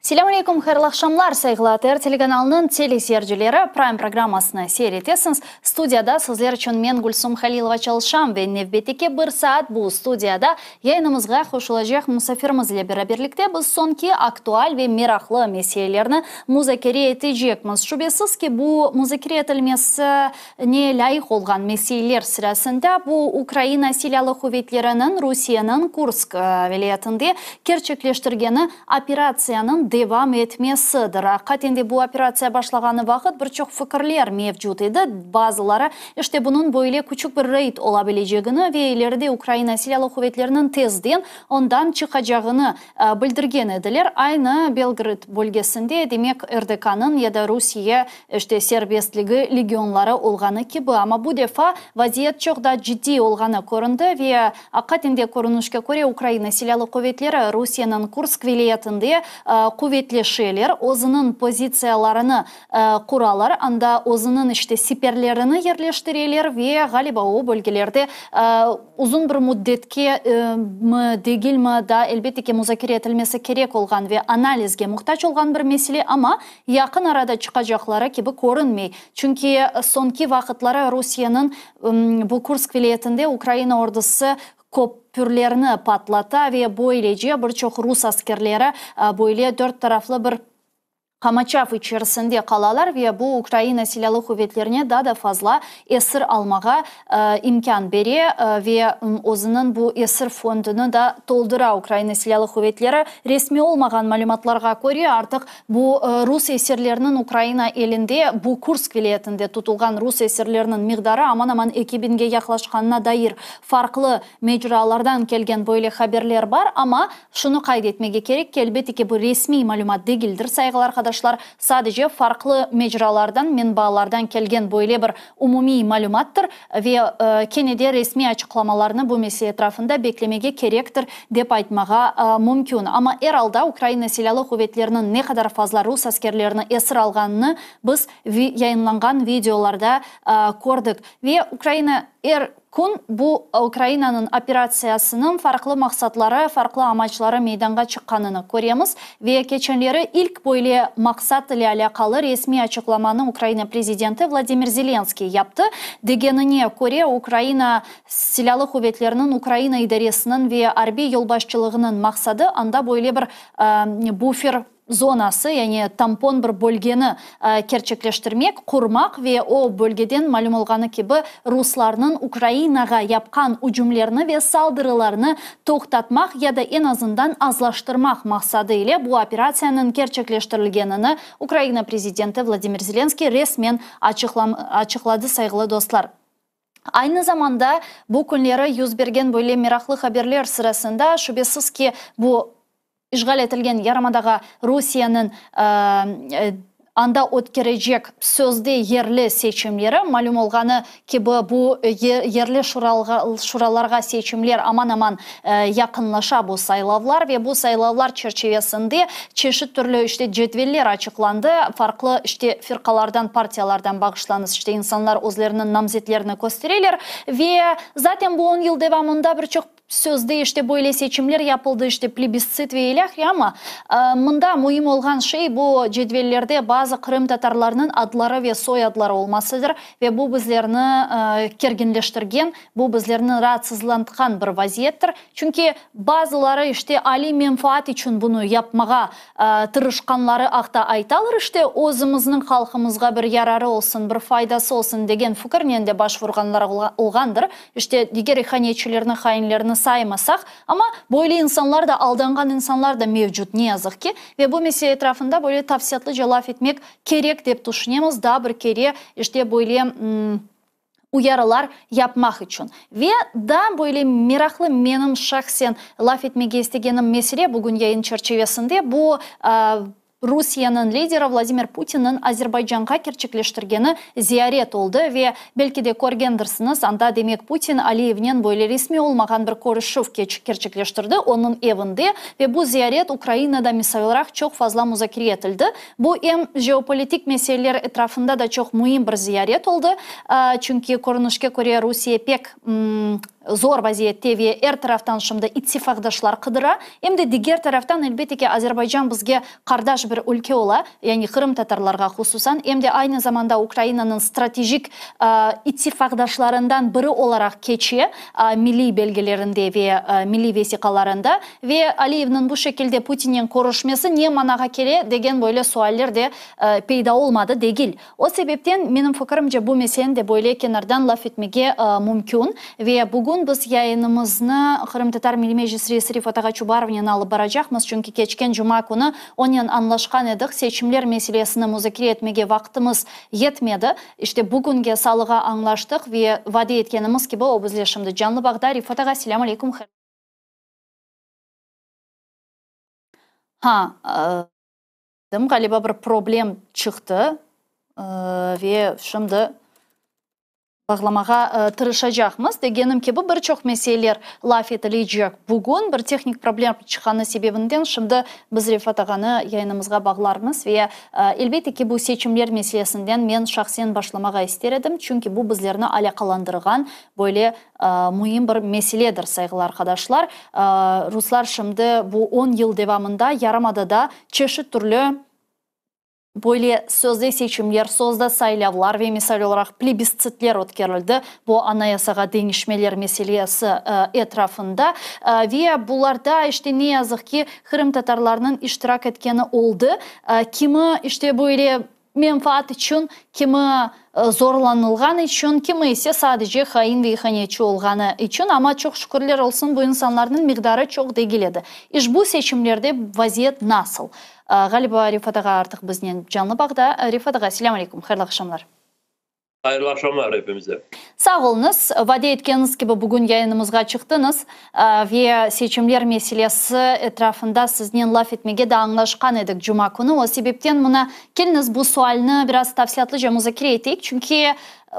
Selâm aleyküm, hayırlı aqşamlar, sayğılı ATR telekanalınıñ teleseyircileri, Prime programmasını seyir etesiñiz. Studiyada sizler içün men, Gülsum Halilova çalışam ve nevbetteki bir saat bu studiyada yayınımızğa qoşulacaq musafirimiz ile beraberlikte biz soñki aktual ve meraqlı meselelerni muzakere etecekmiz. Şübesiz ki, bu muzakere etilmesine lâyıq olğan meseleler sırasında bu Ukraina Silâlı Quvetleriniñ Rusiyeniñ Kursk vilâyetinde kerçekleştirgeni operatsiyanıñ devam etmesidir. Aqiqaten de bu operatsiya başlağanı vaqıt bir çoq fikirler mevcut edi, bazıları işte bunıñ böyle küçük bir reyd ola bilecegini ve ileride Ukraina Silâlı Quvetleriniñ tezden ondan çıqacağını bildirgen ediler. Aynı Belgorod bölgesinde, demek, RDKnıñ ya da Rusiye işte serbestligi legionları olğanı kibi. Amma bu defa vaziyet çoq daa ciddiy olğanı köründi ve Aqiqaten de, körünişke köre, Ukraina Silâlı quvetleri Rusiyeniñ Kursk vilâyetinde quvetleşeler, özüniñ pozitsiyalarını quralar, anda özüniñ, işte, siperlerini yerleştireler ve, ğaliba, o bölgelerde uzun bir müddetke mi, degilmi, daa, elbette ki, muzakere etilmesi kerek olğan ve analizge muhtac olğan bir mesele, amma yaqın arada çıqacaqları kibi körünmey. Çünki soñki vaqıtları Rusiyeniñ Bu Kursk vilâyetinde Ukraina ordusı köpürlerni patlata ve böylece bir çoq rus askerleri böyle dört taraflı bir qamaçav içerisinde qalalar ve bu Ukraina Silâlı quvetlerine daa da fazla esir almağa imkân bere ve özüniñ bu esir fondunı da toldura Ukraina Silâlı quvetleri. Resmiy olmağan malümatlarğa köre, artıq Bu rus esirleriniñ Ukraina elinde, bu Kursk vilâyetinde tutulğan rus esirleriniñ miqdarı aman-aman 2000-ge yaqlaşqanına dair farqlı mecralardan kelgen böyle haberler bar. Amma şunı qayd etmege kerek ki, elbette ki, bu resmiy malümat degildir, sayğılı arqadaşlar, sadece farqlı mecralardan, menbaalardan kelgen böyle bir umumiy malümattır ve kene de resmiy açıqlamalarnı bu mesele etrafında beklemege kerektir, dep aytmağa mümkün. Amma er alda Ukraina Silâlı quvetleriniñ ne qadar fazla rus askerlerini esir alğanını biz yayınlanğan videolarda kördik. Ve Ukraina er kün bu Ukrainanıñ operatsiyasınıñ farqlı maqsatları, farqlı amaçları meydanğa çıqqanını köremiz. Ve keçenleri ilk böyle maqsat ile alâqalı resmiy açıqlamanı Ukraina prezidenti Vladimir Zelenskiy yaptı. Degenine köre, Ukraina Silâlı quvetleriniñ Ukraina idaresiniñ ve arbiy yolbaşçılığınıñ maqsadı anda böyle bir bufer zonası, yani tampon bir bölgeni kerçekleştirmek, qurmaq ve o bölgeden, malüm olğanı kibi, ruslarnıñ Ukrainağa yapqan ücümlerini ve saldırılarını toqtatmaq ya da eñ azından azlaştırmaq maqsadı ile bu operatsiyanıñ kerçekleştirilgenini Ukraina prezidenti Vladimir Zelenskiy resmen açıqladı, sayğılı dostlar. Aynı zamanda, bu künleri yüz bergen böyle meraqlı haberler sırasında, şübesiz ki, bu işğal etilgen yarımadağa Rusiyeniñ anda ötkerecek sözde yerli seçimleri, malüm olğanı kibi, bu yerli şuralarğa seçimler aman-aman yaqınlaşa bu saylavlar ve bu saylavlar çerçivesinde çeşit türlü işte cedveller açıqlandı, farqlı işte firqalardan, partiyalardan bağışlanız, işte insanlar özleriniñ namzetlerini köstereler ve zaten bu on yıl devamında bir çoq sözde işte böyle seçimler yapıldı, işte plebissit ve ilâhre, amma mında müim olğan şey bu cedvellerde bazı qırımtatarlarnıñ adları ve soyadları olmasıdır ve bu bizlerni kerginleştirgen, Bu bizlerni raatsızlantqan bir vaziyettir, çünki bazıları işte aliy menfaat içün bunı yapmağa tırışqanları aqta aytalar, işte özümizniñ halqımızğa bir yararı olsun, bir faydası olsun degen fikirnen de başvurğanlar olğandır, işte diger ihanetçilerni, hainlerni saymasaq, amma böyle insanlar da, aldanğan insanlar da mevcut, ne yazıq ki, ve bu mesele etrafında böyle tafsilâtlıca laf etmek kerek dep tüşünemiz, daa bir kere işte böyle uyarılar yapmaq içün. Ve daa böyle meraqlı menim şahsen laf etmege istegenim mesele bugün yayın çerçivesinde bu Rusiyeniñ lideri Vladimir Putinniñ Azerbaycanğa kerçekleştirgeni ziyaret oldı ve belki de körgendirsiñiz, anda demek Putin Aliyevnen böyle resmiy olmağan bir körüşüv kerçekleştirdi onıñ evinde ve bu ziyaret Ukrainada misal olaraq çoq fazla muzakere etildi. Bu em jeopolitik meseleler etrafında da çoq müim bir ziyaret oldı, çünki körünişke köre Rusiye pek. zor vaziyette ve er taraftan şimdi ittifaqdaşlar qıdıra, em de diger taraftan, elbette ki, Azerbaycan bizge qardaş bir ülke ola, yani qırımtatarlarğa hususan, em de aynı zamanda Ukrainanıñ stratejik ittifaqdaşlarından biri olaraq keçe milliy belgilerinde ve milliy vesiqalarında. Ve Aliyevniñ bu şekilde Putinnen körüşmesi ne manağa kele degen böyle sualler de peyda olmadı degil. O sebepten, menim fikirimce, bu meseleni de böyle kenardan laf etmege mümkün. Ve bugün biz yayınımıznı Qırımtatar Milliy Meclis reisi Refat ağa Çubarovnen alıp baracaqmız, çünki keçken cuma künü onen añlaşqan edik, seçimler meselesini muzakere etmege vaqtımız yetmedi. İşte, bugünge salığa añlaştıq ve vade etkenimiz kibi, o bizle şimdi canlı bağda. Refat ağa, selâm aleyküm, hayırlı. Ha, ğaliba bir problem çıqtı ve şimdi bağlamağa tırışacaqmız. Degenim kibi, bir çoq meseleler laf etilecek bugün. Bir tehnik problem çıqqanı sebebinden şimdi biz Refat ağanı yayınımızğa bağlarmız ve, elbette ki, bu seçimler meselesinden men şahsen başlamağa ister edim, çünki bu bizlerni alâqalandırğan böyle müim bir meseledir, sayğılı arqadaşlar. Ruslar şimdi bu on yıl devamında yarımadada çeşit türlü böyle sözde seçimler, sözde saylavlar ve misal olaraq plebistsitler ötkerildi, bu Anayasağa deñişmeler meselesi etrafında. Ve bularda, işte, ne yazıq ki, qırımtatarlarnıñ iştirak etkeni oldı. Kimi, işte, böyle menfaat içün, kimi zorlanılğan içün, kimi ise sadece hain ve ihanetçi olğanı içün, amma çoq şükürler olsun, bu insanlarnıñ miqdarı çoq degil edi. İşbu seçimlerde vaziyet nasıl? Ğaliba, Refat ağa artıq biznen canlı bağda. Refat ağa, selâm aleyküm, hayırlı aqşamlar. Hayırlı aqşamlar epimize. Sağ oluñız. Vade etkeniñiz kibi bugün yayınımızğa çıqtıñız ve seçimler meselesi etrafında siznen laf etmege de añlaşqan edik cuma künü. O sebepten mına keliñiz bu sualni biraz tafsilâtlıca muzakere eteyik, çünki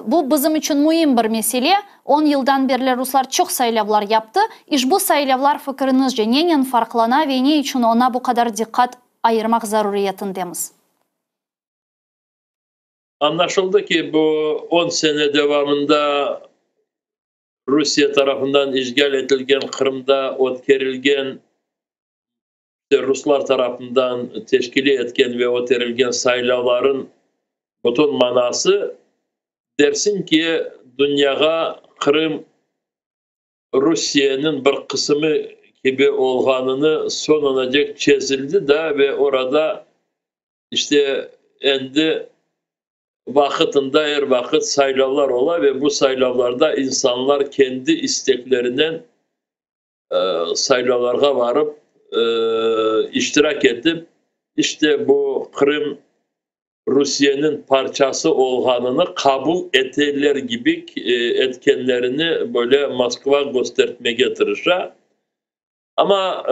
bu bizim içün müim bir mesele. On yıldan berli ruslar çoq saylavlar yaptı. İşbu saylavlar fikiriñizce nenen farqlana ve ne içün oña bu qadar diqqat ayırmaq zaruriyetindemiz? Añlaşıldı ki, bu on sene devamında Rusiye tarafından işğal etilgen Qırımda ötkerilgen, işte ruslar tarafından teşkil etken ve öterilgen saylavların bütün manası, dersiñ ki, dünyağa Qırım Rusiyeniñ bir qısımı kibi olğanını soñunacek çezildi da ve orada işte endi vaqıtında er vaqıt saylavlar ola ve bu saylavlarda insanlar kendi isteklerinen saylavlarğa varıp iştirak etip, işte bu Qırım Rusiyeniñ parçası olğanını qabul eteler kibi etkenlerini böyle Moskva köstertmege tırışa. Amma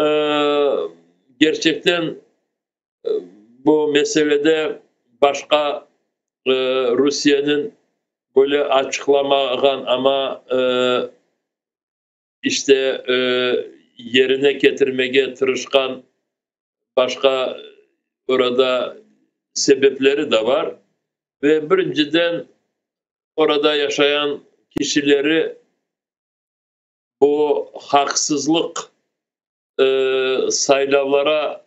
kerçekten bu meselede başqa Rusiyeniñ böyle açıqlamağan, amma işte yerine ketirmege tırışqan başqa orada sebepleri de bar. Ve birinciden orada yaşayan kişileri bu haqsızlıq saylavlara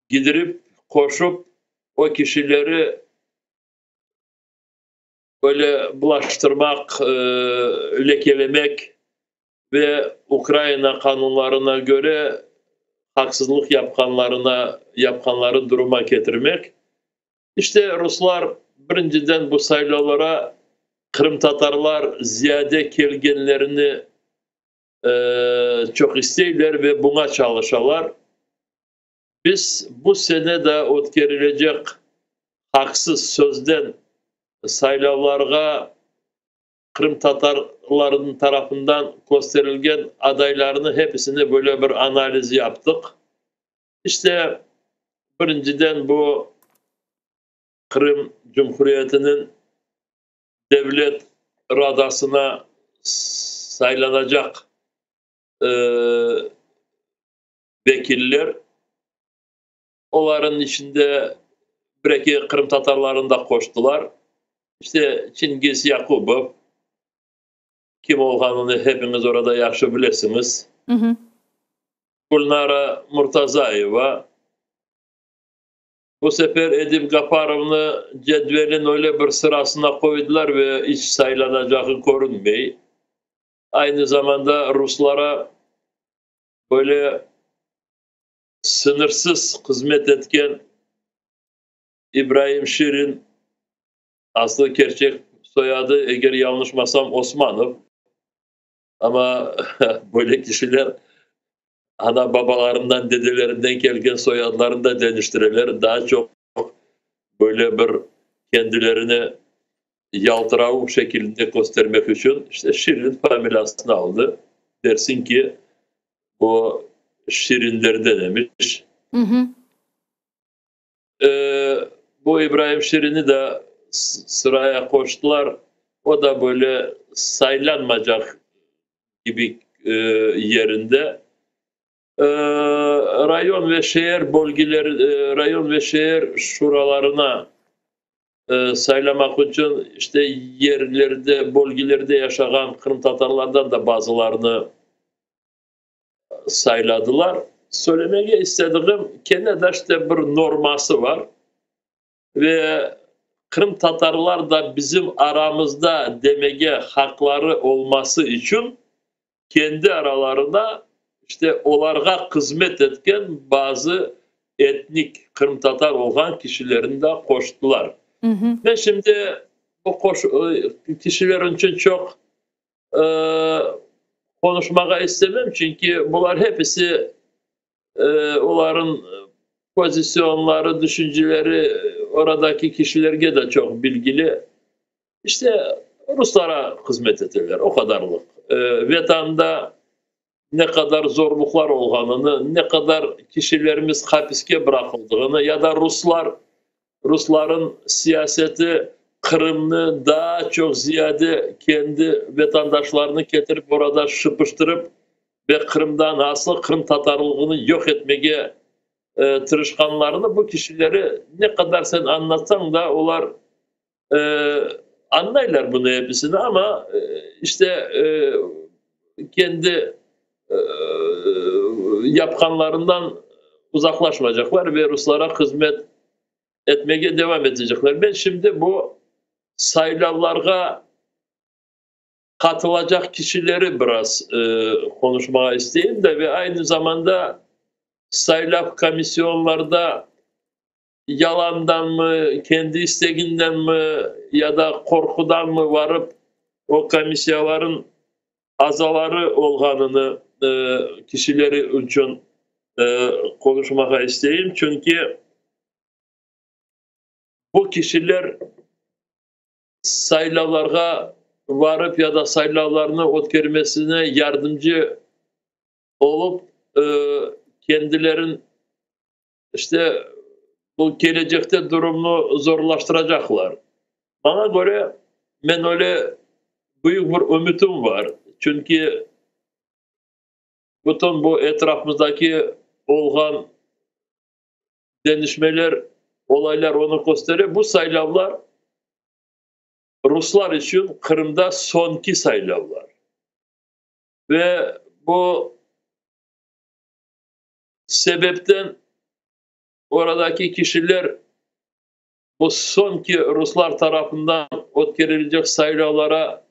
gidirip, qoşup, o kişileri böyle bulaştırmaq, lekelemek ve Ukraina qanunlarına köre haqsızlıq yapqanlarına, yapqanları duruma ketirmek. İşte, ruslar birinciden bu saylavlara qırımtatarlar ziyade kelgenlerini çoq isteyler ve buña çalışalar. Biz bu sene de ötkerilecek haqsız sözden saylavlarğa qırımtatarlarnıñ tarafından kösterilgen adaylarnı hepisine böyle bir analiz yaptıq. İşte, birinciden bu Qırım Cumhuriyetiniñ Devlet Radasına saylanacaq vekiller, olarnıñ içinde bir-eki qırımtatarlarını da qoştılar. İşte, Çingiz Yakubov. Kim olğanını hepiñiz orada yahşı bilesiñiz. Gülnara Murtazayeva. Bu sefer Edip Gafarovnı cedvelin öyle bir sırasına qoydılar ve iç saylanacağı körünmey. Aynı zamanda ruslara böyle sıñırsız hızmet etken İbraim Şirin, aslı kerçek soyadı, eger yañlışmasam, Osmanov, amma böyle kişiler ana-babalarından, dedelerinden kelgen soyadlarını da deñiştireler, daa çoq böyle bir kendilerini yaltıravuq şekilinde köstermek içün, işte, Şirin familiyasını aldı, dersiñ ki, o Şirinlerden emiş. Bu İbraim Şirinni de sıraya qoştılar, o da böyle saylanmacaq kibi yerinde. Rayon ve şeer bölgeleri, rayon ve şeer şuralarına saylamaq içün işte yerlerde, bölgelerde yaşağan qırımtatarlardan da bazılarını sayladılar. Söylemege istediğim, kene de işte bir norması var ve qırımtatarlar da bizim aramızda demege haqları olması içün kendi aralarına işte olarğa hızmet etken bazı etnik qırımtatar olğan kişilerini de qoştılar. Men şimdi bu kişiler içün çoq qonuşmağa istemem, çünki bular hepisi olarnıñ pozisyonları, düşünceleri oradaki kişilerge de çoq bilgili. İşte ruslara hızmet eteler, o qadarlıq. Vetanda ne qadar zorluqlar olğanını, ne qadar kişilerimiz hapiske bıraqıldığını ya da ruslar, rusların siyaseti Qırımnı daa çoq ziyade kendi vetandaşlarını ketirip orada şıpıştırıp ve Qırımdan aslı qırımtatarlığını yoq etmege tırışqanlarını bu kişileri ne qadar sen añlatsañ da olar añlaylar bunı episini, amma işte kendi yapqanlarından uzaqlaşmaycaqlar ve ruslara hızmet etmege devam etecekler. Men şimdi bu saylavlarğa qatılacaq kişileri biraz qonuşmağa isteyim de ve aynı zamanda saylav komisyonlarda yalandanmı, kendi istegindenmi ya da qorqudanmı varıp o komissiyaların azaları olğanını kişileri içün qonuşmağa isteyim. Çünki bu kişiler saylavlarğa varıp ya da saylavlarnı ötkermesine yardımcı olıp, kendilerin işte bu kelecekte durumnı zorlaştıracaqlar. Maña köre, men öyle büyük bir ümütim bar, çünki bütün bu etrafımızdaki olğan deñişmeler, olaylar onı köstere, bu saylavlar ruslar içün Qırımda soñki saylavlar. Ve bu sebepten oradaki kişiler bu soñki ruslar tarafından ötkerilecek saylavlara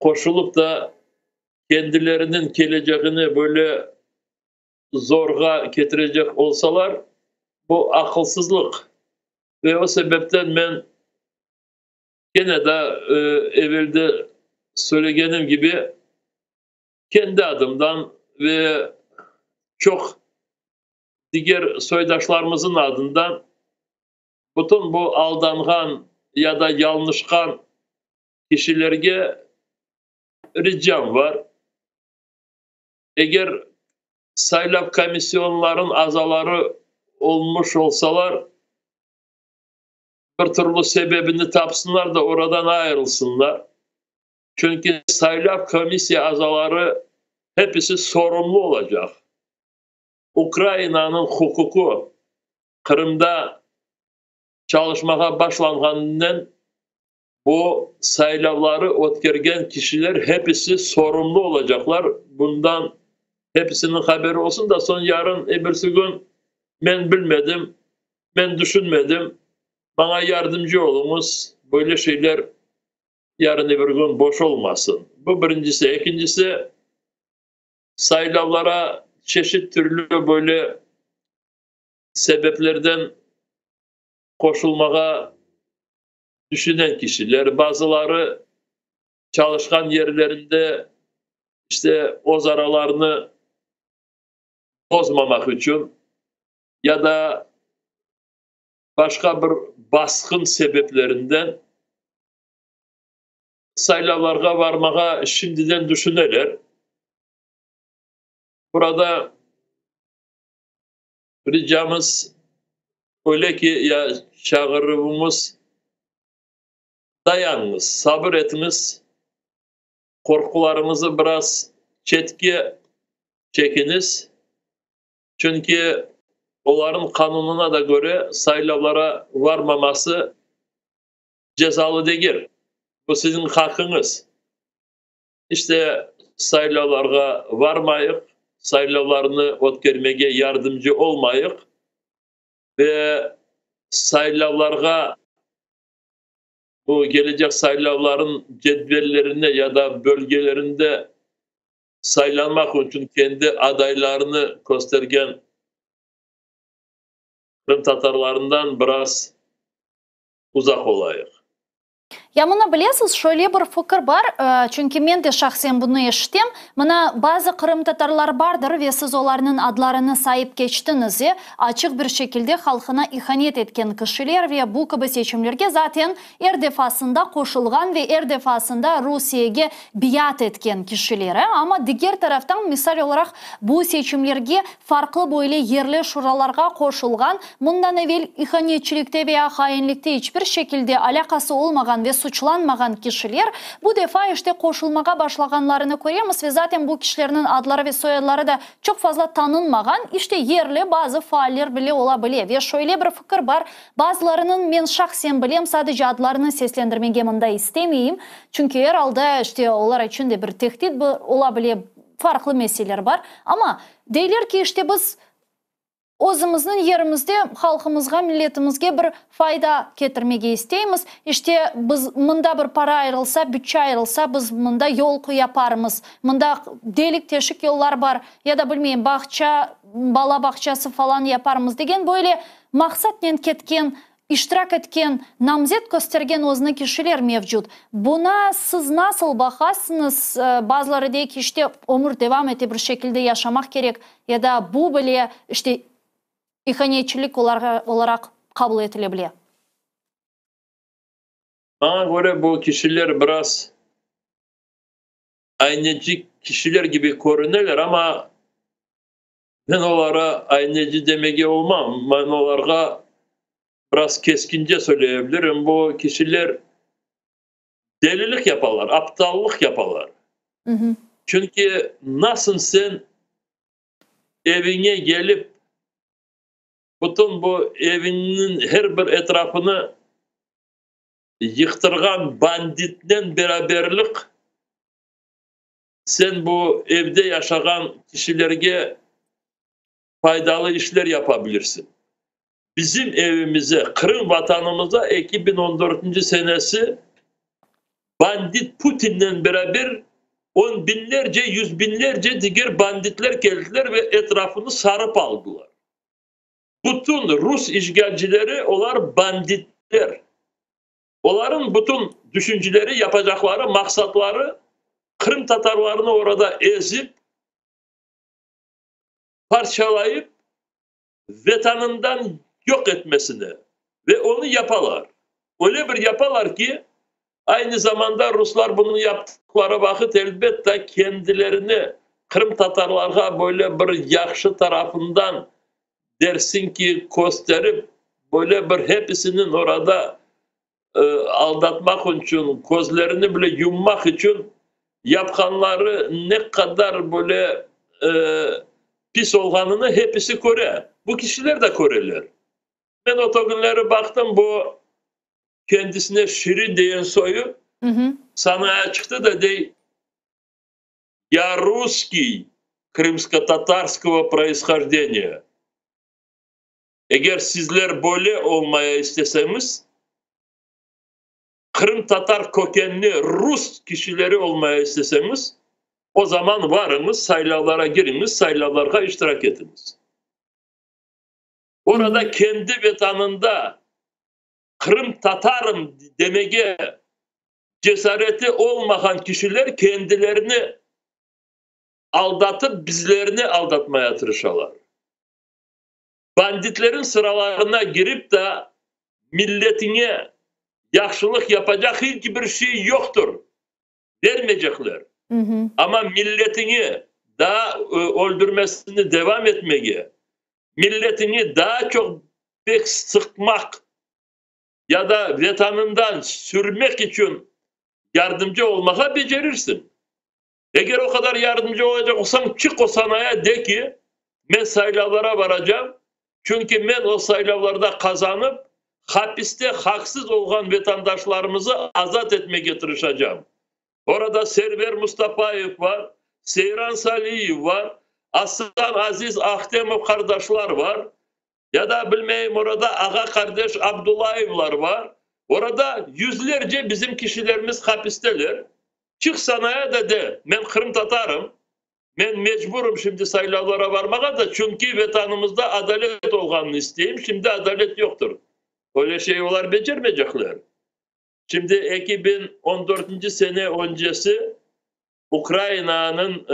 qoşulıp da kendileriniñ kelecegini böyle zorğa ketirecek olsalar, bu aqılsızlıq. Ve o sebepten men kene de evelde söylegenim kibi, kendi adımdan ve çoq diger soydaşlarımızın adından bütün bu aldanğan ya da yalnışqan kişilerge ricam var. Eger saylav komisyonların azaları olmuş olsalar, bir türlü sebebini tapsınlar da oradan ayırılsınlar. Çünki saylav komissiya azaları hepisi sorumlu olacaq. Ukrainanıñ huquqı Qırımda çalışmağa başlanğanınen. Bu saylavları ötkergen kişiler hepisi sorumlu olacaqlar. Bundan hepisiniñ haberi olsun da, soñ yarın, ebirsi kün men bilmedim, men düşünmedim, maña yardımcı oluñız, böyle şeyler yarın ebir kün boş olmasın. Bu birincisi. Ekincisi, saylavlara çeşit türlü böyle sebeplerden qoşulmağa düşünen kişiler, bazıları çalışqan yerlerinde işte öz aralarını bozmamaq içün ya da başqa bir basqın sebeplerinden saylavlarğa varmağa şimdiden düşüneler. Burada ricamız öyle ki, ya çağıruvımız, dayanıñız, sabır etiñiz, qorqularıñızı biraz çetke çekiñiz, çünki olarnıñ qanunına da köre saylavlara varmaması cezalı degil, bu siziñ haqqıñız. İşte, saylavlarğa varmayıq, saylavlarnı ötkermege yardımcı olmayıq ve saylavlarğa, bu kelecek saylavların cedvellerine ya da bölgelerinde saylanmaq içün kendi adaylarını köstergen qırımtatarlarından biraz uzaq olayıq. Ya mına bilesiz, şöyle bir fikir bar, çünki men de şahsen bunı eşitem, mına bazı qırımtatarlar bardır ve siz olarnıñ adlarını sayıp keçtiñiz, e, açıq bir şekilde halqına ihanet etken kişiler ve bu kibi seçimlerge zaten er defasında qoşulğan ve er defasında Rusiyege biat etken kişiler, e, amma diger taraftan, misal olaraq, bu seçimlerge farqlı böyle yerli şuralarğa qoşulğan, bundan evel ihanetçilikte veya hainlikte iç bir şekilde alâqası olmağan ve suçlanmağan kişiler bu defa işte qoşulmağa başlağanlarını köremiz ve zaten bu kişilerniñ adları ve soyadları da çoq fazla tanınmağan, işte yerli bazı faaller bile ola bile. Ve şöyle bir fikir bar, bazılarınıñ men şahsen bilem, sadece adlarını seslendirmege mında istemeyim, çünki er alda işte olar içün de bir tehdit ola bile, farqlı meseleler bar. Amma deyler ki, işte biz özümizniñ yerimizde halqımızğa, milletimizge bir fayda ketirmege isteymiz. İşte biz mında bir para ayırılsa, bütçe ayırılsa, biz mında yol yaparmız, mında delik-teşik yollar bar, ya da bilmeyim, bağça, bala bağçası falan yaparmız degen böyle maqsatnen ketken, iştirak etken, namzet köstergen özüni kişiler mevcut. Buna siz nasıl baqasıñız? Bazıları dey ki, işte ömür devam ete, bir şekilde yaşamaq kerek, ya da bu bile işte ihanetçilik olaraq qabul etile bile. Maña köre, bu kişiler biraz ayneci kişiler kibi körüneler, amma men olara ayneci demege olmam, men olarğa biraz keskince söyleyebilirim, bu kişiler delilik yapalar, aptallıq yapalar. Çünki nasıl sen eviñe gelip, bütün bu eviñniñ her bir etrafını yıqtırğan banditnen beraberlik sen bu evde yaşağan kişilerge faydalı işler yapa bilirsiñ? Bizim evimize, Qırım vatanımıza 2014 senesi bandit Putinnen beraber on biñlerce, yüz biñlerce diger banditler keldiler ve etrafını sarıp aldılar. Bütün rus işğalcileri olar banditler. Olarnıñ bütün düşünceleri, yapacaqları, maqsatları qırımtatarlarnı orada ezip, parçalayıp, vetanından yoq etmesine ve onı yapalar. Öyle bir yapalar ki, aynı zamanda ruslar bunı yaptıqları vaqıt elbette kendilerini qırımtatarlarğa böyle bir yahşı tarafından dersiñ ki kösterip, böyle bir hepisiniñ orada aldatmaq içün, közlerini bile yummaq içün yapqanları ne qadar böyle pis olğanını hepisi köre. Bu kişiler de köreler. Men o künleri baqtım, bu. Kendisine Şirin degen soyu sanaya çıqtı da dey, Ya russkiy krımskotatarskogo proishojdeniya. Eger sizler böyle olmaya isteseñiz, qırımtatar kökenli rus kişileri olmaya isteseñiz, o zaman varıñız, saylavlara kiriñiz, saylavlarğa iştirak etiñiz. Orada kendi vetanında qırımtatarım demege cesareti olmağan kişiler kendilerini aldatıp, bizlerni aldatmaya tırışalar. Banditlerin sıralarına girip da milletiñe yahşılıq yapacaq hiç bir şey yoqtur. Bermeycekler. Amma milletiñi daa öldürmesini devam etmege, milletiñi daa çoq pek sıqmaq ya da vetanından sürmek içün yardımcı olmağa becerirsiñ. Eger o qadar yardımcı olacaq olsañ, çıq o sanaya, de ki, men saylavlara baracam, çünki men o saylavlarda qazanıp, hapiste haqsız olğan vetandaşlarımızı azat etmege tırışacam. Orada Server Mustafayev var, Seyran Saliyev var, Asan Aziz Ahtemov qardaşlar var, ya da, bilmeyim, orada ağa-qardeş Abdullayevlar var. Orada yüzlerce bizim kişilerimiz hapisteler. Çıq sanaya da de, men qırımtatarım, men mecburım şimdi saylavlara varmağa da, çünki Vetanımızda adalet olğanını isteyim, şimdi adalet yoqtır. Öyle şey olar becermeycekler. Şimdi 2014-nci sene öncesi Ukrainanıñ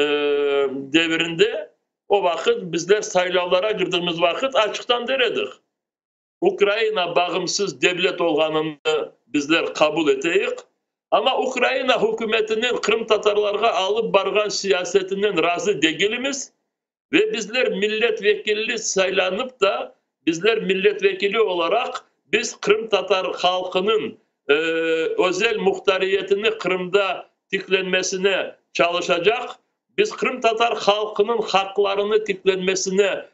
devirinde o vaqıt bizler saylavlara kirdigimiz vaqıt açıqtan der edik, Ukraina bağımsız devlet olğanını bizler qabul eteyik, amma Ukraina hükümetiniñ qırımtatarlarğa alıp barğan siyasetinen razı degilimiz ve bizler milletvekilli saylanıp da, bizler milletvekili olaraq biz qırımtatar halqınıñ özel muhtariyetini Qırımda tiklenmesine çalışacaq, biz qırımtatar halqınıñ haqlarını tiklenmesine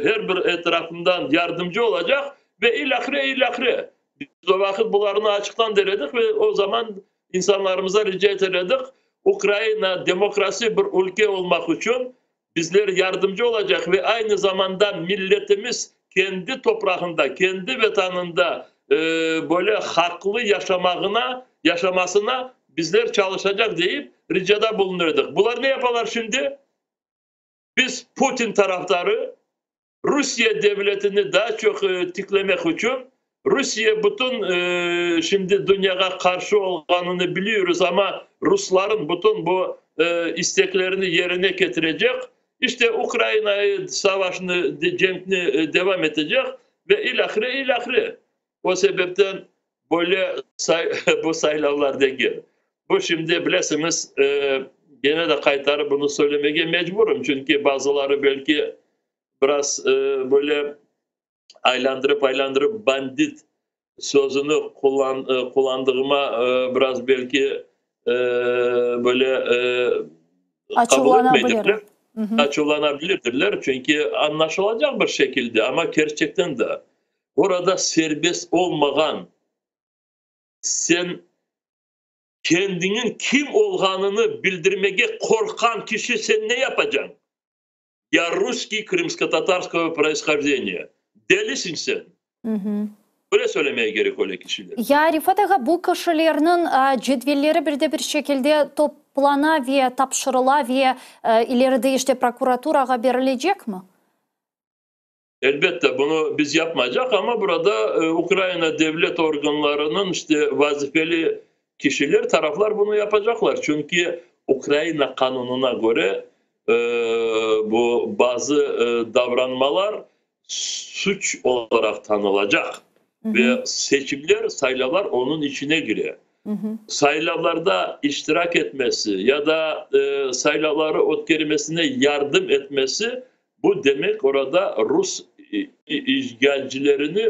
her bir etrafından yardımcı olacaq ve ilâhre, ilâhre. Biz o vaqıt bularnı açıqtan der edik ve o zaman insanlarımıza rica eter edik, Ukraina demokrasi bir ülke olmaq içün bizler yardımcı olacaq ve aynı zamanda milletimiz kendi toprağında, kendi Vetanında böyle haqlı yaşamağına, yaşamasına bizler çalışacaq deyip ricada bulunır edik. Bular ne yapalar şimdi? Biz Putin tarafdarı, Rusiye devletini daa çoq tiklemek içün, Rusiye bütün şimdi dünyağa qarşı olğanını biliyoruz, amma rusların bütün bu isteklerini yerine ketirecek, işte Ukrainayı savaşnı, cenkni devam etecek ve ilâhre, ilâhre. O sebepten böyle bu saylavlar degil. Bu şimdi bilesiñiz, gene de qaytarıp bunı söylemege mecburım, çünki bazıları belki biraz böyle aylandırıp-aylandırıp bandit sözüni qullandığıma biraz belki böyle qabul etmeycekler. Açuvlanabilirdirler, çünki añlaşılacaq bir şekilde, amma kerçekten de orada serbest olmağan sen kendiñiñ kim olğanını bildirmege qorqqan kişi sen ne yapacañ? Ya russkiy krımskotatarskogo proishojdeniya. Delisiñ sen. Böyle söylemeye gerek öyle kişiler. Ya Refat ağa, bu kişilerniñ cedvelleri bir de bir şekilde toplana ve tapşırıla ve ileride işte prokuraturağa berilecekmi? Elbette, bunı biz yapmaycaq, amma burada Ukraina devlet organlarınıñ işte vazifeli kişiler, taraflar bunı yapacaqlar. Çünki Ukraina qanunına köre bu bazı davranmalar suç olaraq tanılacaq ve seçimler, saylavlar onıñ içine kire. Saylavlarda iştirak etmesi ya da saylavları ötkermesine yardım etmesi, bu demek orada rus işğalcilerini,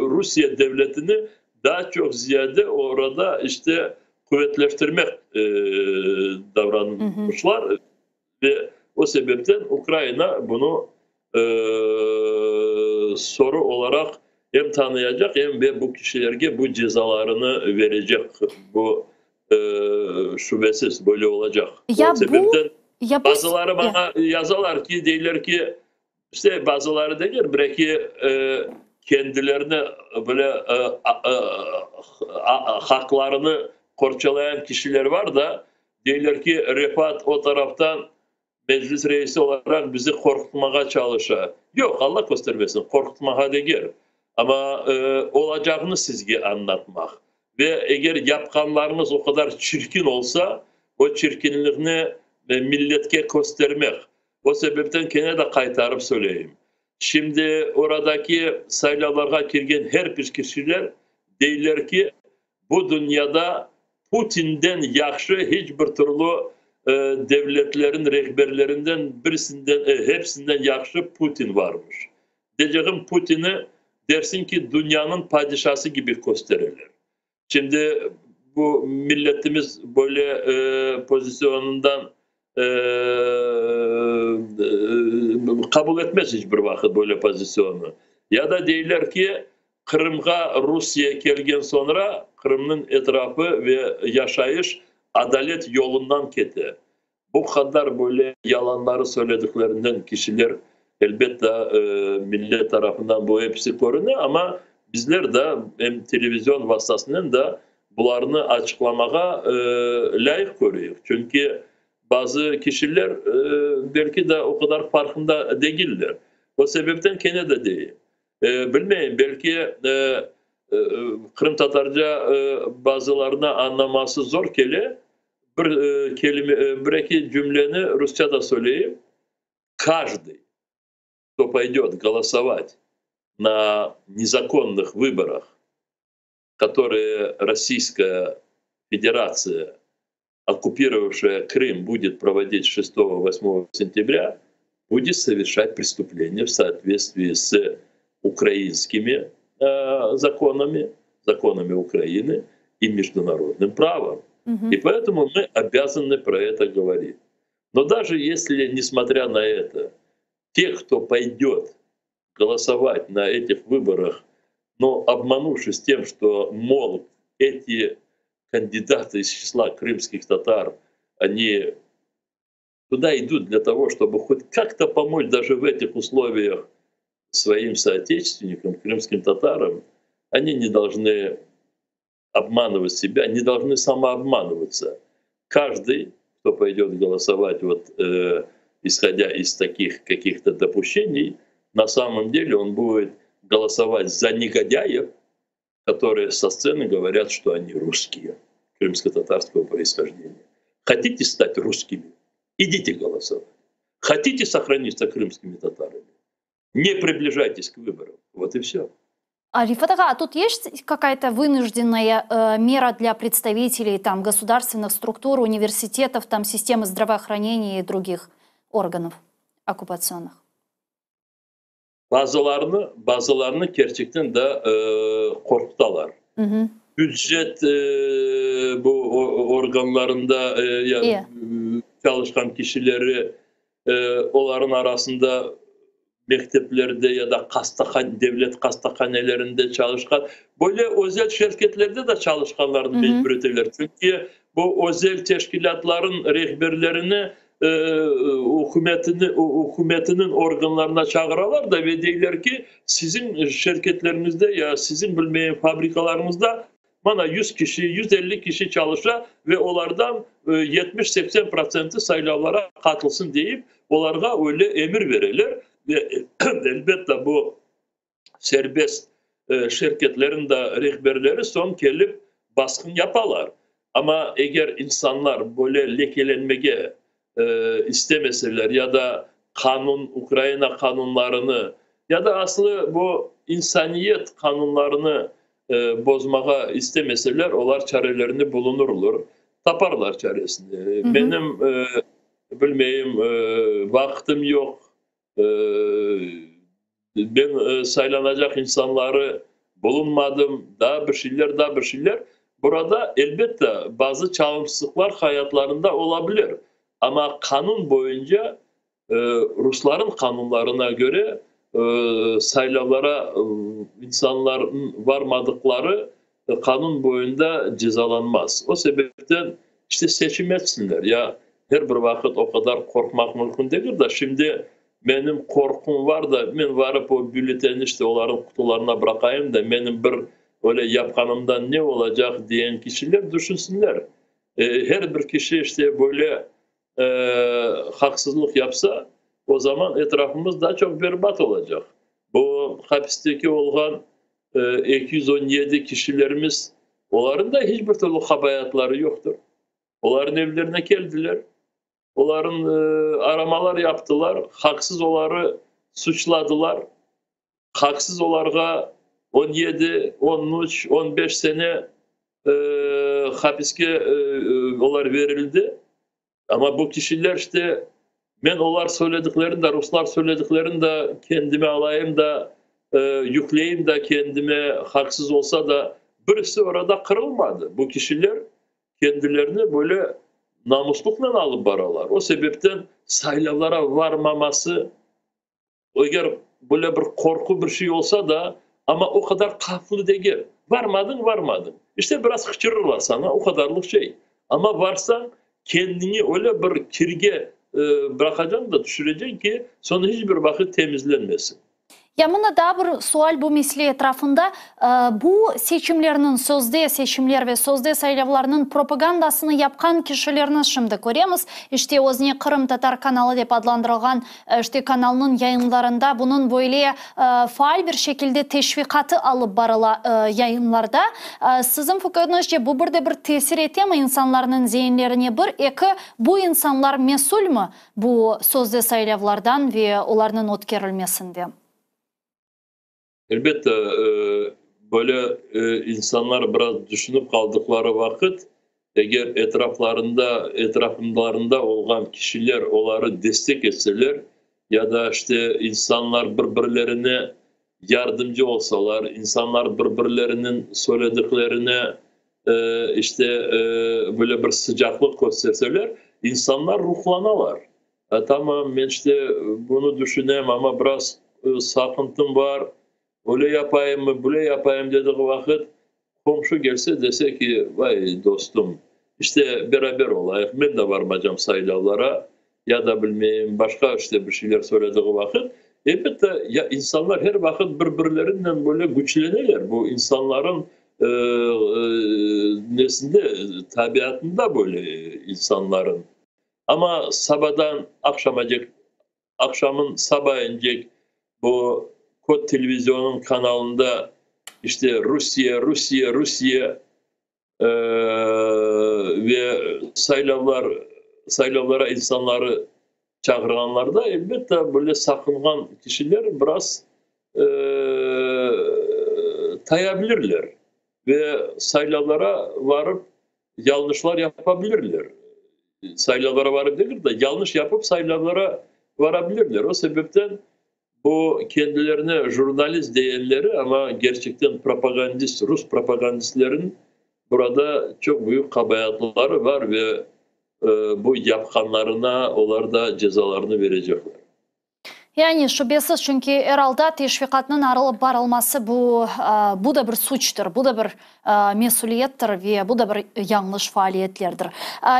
Rusiye devletini daa çoq ziyade orada işte quvetleştirmek davranmışlar ve o sebepten Ukraina bunı soru olaraq. Em tanıyacaq, em ve bu kişilerge bu cezalarını verecek. Bu şübesiz böyle olacaq. Ya O sebepten bu, ya bu, bazıları ya. bana yazalar ki, deyler ki, işte bazıları degil, bir-eki kendilerini böyle haqlarını qorçalayan kişiler var da, deyler ki, Refat o taraftan Meclis reisi olaraq bizi qorqutmağa çalışa. Yoq, Alla köstermesin, qorqutmağa degil, amma olacağını sizge añlatmaq. Ve eger yapqanlarıñız o qadar çirkin olsa, o çirkinlikni milletke köstermek. O sebepten kene de qaytarıp söyleyim. Şimdi oradaki saylavlarğa kirgen her bir kişiler deyler ki, Bu dünyada Putinden yahşı hiç bir türlü devletlerin rehberlerinden birisinden, hepsinden yahşı Putin varmış. Deycegim, Putini dersin ki, dünyanıñ padişası kibi köstereler. Şimdi bu milletimiz böyle pozisyonından qabul etmez hiç bir vaqıt böyle pozisyonı. Ya da deyler ki, Qırımğa Rusiye kelgen soñra Qırımnıñ etrafı ve yaşayış adalet yolundan kete. Bu qadar böyle yalanları söylediklerinden kişiler, elbette, millet tarafından bu episi körüne, amma bizler de em televizion vastasınen de bularnı açıqlamağa lâyıq körüyik. Çünki bazı kişiler belki de o qadar farqında degiller. O sebepten kene de deyim, Bilmeyim, belki qırımtatarca bazılarına añlaması zor kele. Bir kelime, bir-eki cümleni rusça da söyleyim. Каждый, кто пойдет голосовать на незаконных выборах, которые Российская Федерация, оккупировавшая Крым, будет проводить 6-8 сентября, будет совершать преступление в соответствии с украинскими законами, законами Украины и международным правом. И поэтому мы обязаны про это говорить. Но даже если, несмотря на это, те, кто пойдет голосовать на этих выборах, но обманувшись тем, что, мол, эти кандидаты из числа крымских татар, они туда идут для того, чтобы хоть как-то помочь даже в этих условиях своим соотечественникам, крымским татарам, они не должны обманывать себя, не должны самообманываться. Каждый, кто пойдет голосовать, исходя из таких каких-то допущений, на самом деле он будет голосовать за негодяев, которые со сцены говорят, что они русские, крымско-татарского происхождения. Хотите стать русскими? Идите голосовать. Хотите сохраниться крымскими татарами? Не приближайтесь к выборам. Вот и все. А, Рифат ağa, а тут есть какая-то вынужденная мера для представителей государственных структур, университетов, системы здравоохранения и других органов оккупационных? Bazılarını, bazılarını kerçekten de qorqutalar. Bücet bu organlarında ya, çalışqan kişileri, olarnıñ arasında mekteplerde ya da devlet hastahanelerinde çalışqan, böyle özel şirketlerde de çalışqanlarnı mecbur eteler. Çünki bu özel teşkilâtların rehberlerini ükümetiniñ organlarına çağıralar da ve deyler ki, siziñ şirketleriñizde ya siziñ bilmeyim fabrikalarıñızda mana 100 kişi, 150 kişi çalışa ve olardan 70-80 protsenti saylavlara qatılsın deyip, olarğa öyle emir bereler. Ve elbette bu serbest şirketlerin de rehberleri soñ kelip basqın yapalar. Amma eger insanlar böyle lekelenmege istemeseler ya da qanun, Ukraina qanunlarını ya da aslı bu insaniyet qanunlarını bozmağa istemeseler, olar çarelerini bulunurlar, taparlar çaresini. Benim, bilmeyim, vaqtım yoq, ben saylanacaq insanları bulunmadım, daa bir şeyler, daa bir şeyler. Burada, elbette, bazı çalımsızlıqlar hayatlarında olabilir. Amma qanun boyunca, rusların qanunlarına köre, Saylavlara insanlarnıñ varmadıqları qanun boyunda cezalanmaz. O sebepten işte seçim etsinler. Ya her bir vaqıt o qadar qorqmaq mümkün degil da, şimdi menim qorqum var da, men varıp o bülletenni işte olarnıñ qutularına bıraqayım da, menim bir öyle yapqanımdan ne olacaq diyen kişiler düşünsinler. Her bir kişi işte böyle haqsızlıq yapsa, o zaman etrafımız daa çoq berbat olacaq. Bu hapisteki olğan 217 kişilerimiz, olarıñ da hiç bir türlü qabaatları yoqtır. Olarıñ evlerine keldiler, olarıñ aramalar yaptılar, haqsız oları suçladılar, haqsız olarğa 17, 13, 15 sene hapiske olar verildi. Amma bu kişiler işte, men olar söylediklerini de, ruslar söylediklerini de kendime alayım da, yükleyim da kendime, haqsız olsa da, birisi orada qırılmadı. Bu kişiler kendilerini böyle namuslıqnen alıp baralar. O sebepten saylavlara varmaması, Eger böyle bir qorqu bir şey olsa da, amma o qadar qavflı degil. Varmadıñ, varmadıñ. İşte, biraz qıçırırlar saña, o qadarlıq şey. Amma varsañ, kendiñi öyle bir kirge bıraqacañ da, tüşüreceñ ki, soñra hiç bir vaqıt temizlenmesin. Ya mına daa bir sual bu mesele etrafında. Bu seçimlerniñ, sözde seçimler ve sözde saylavlarnıñ propagandasını yapqan kişilerni şimdi köremiz. İşte, özüne Qırımtatar kanalı dep adlandırılğan İşte, kanalnıñ yayınlarında bunıñ böyle faal bir şekilde teşviqatı alıp barıla yayınlarda. Siziñ fikriñizce, bu bir de bir tesir etemi insanlarnıñ zeinlerine? Bir, eki, bu insanlar mesülmi bu sözde saylavlardan ve olarnıñ ötkerilmesinden? Elbette, böyle insanlar biraz düşünip qaldıqları vaqıt, eger etraflarında, etraflarında olğan kişiler oları destek etseler, ya da işte insanlar bir-birlerine yardımcı olsalar, insanlar bir-birleriniñ söylediklerine işte böyle bir sıcaqlıq kösterseler, insanlar ruhlanalar. Tamam, men işte bunı düşünem, amma biraz saqıntım bar, öyle yapayımmı, böyle yapayım dediği vaqıt, qomşu kelse, dese ki, vay, dostum, işte beraber olayıq, men de varmacam saylavlara, ya da bilmeyim, başqa işte bir şeyler söylediği vaqıt, elbette, ya insanlar her vaqıt bir-birlerinen böyle küçleneler, bu insanların nesinde, tabiatında böyle insanların. Amma sabadan aqşamacek, aqşamın sabayıncek bu kod televizionıñ kanalında işte Rusiye, Rusiye, Rusiye ve saylavlar, saylavlara insanları çağırğanlarda, elbette, böyle saqınğan kişiler biraz tayabilirler ve saylavlara varıp Yañlışlar yapabilirler. Saylavlara varıp degil de, yañlış yapıp saylavlara varabilirler. O sebepten bu kendilerine jurnalist deyenleri, amma gerçekten propagandist, rus propagandistlerin burada çoq büyük qabaatları var ve bu yapqanlarına olar da cezalarını verecekler. Yani, şübesiz, çünki er alda teşviqatnıñ alıp barılması bu, bu da bir suçtır, bu da bir mesüliyettir ve bu da bir yañlış faaliyetlerdir.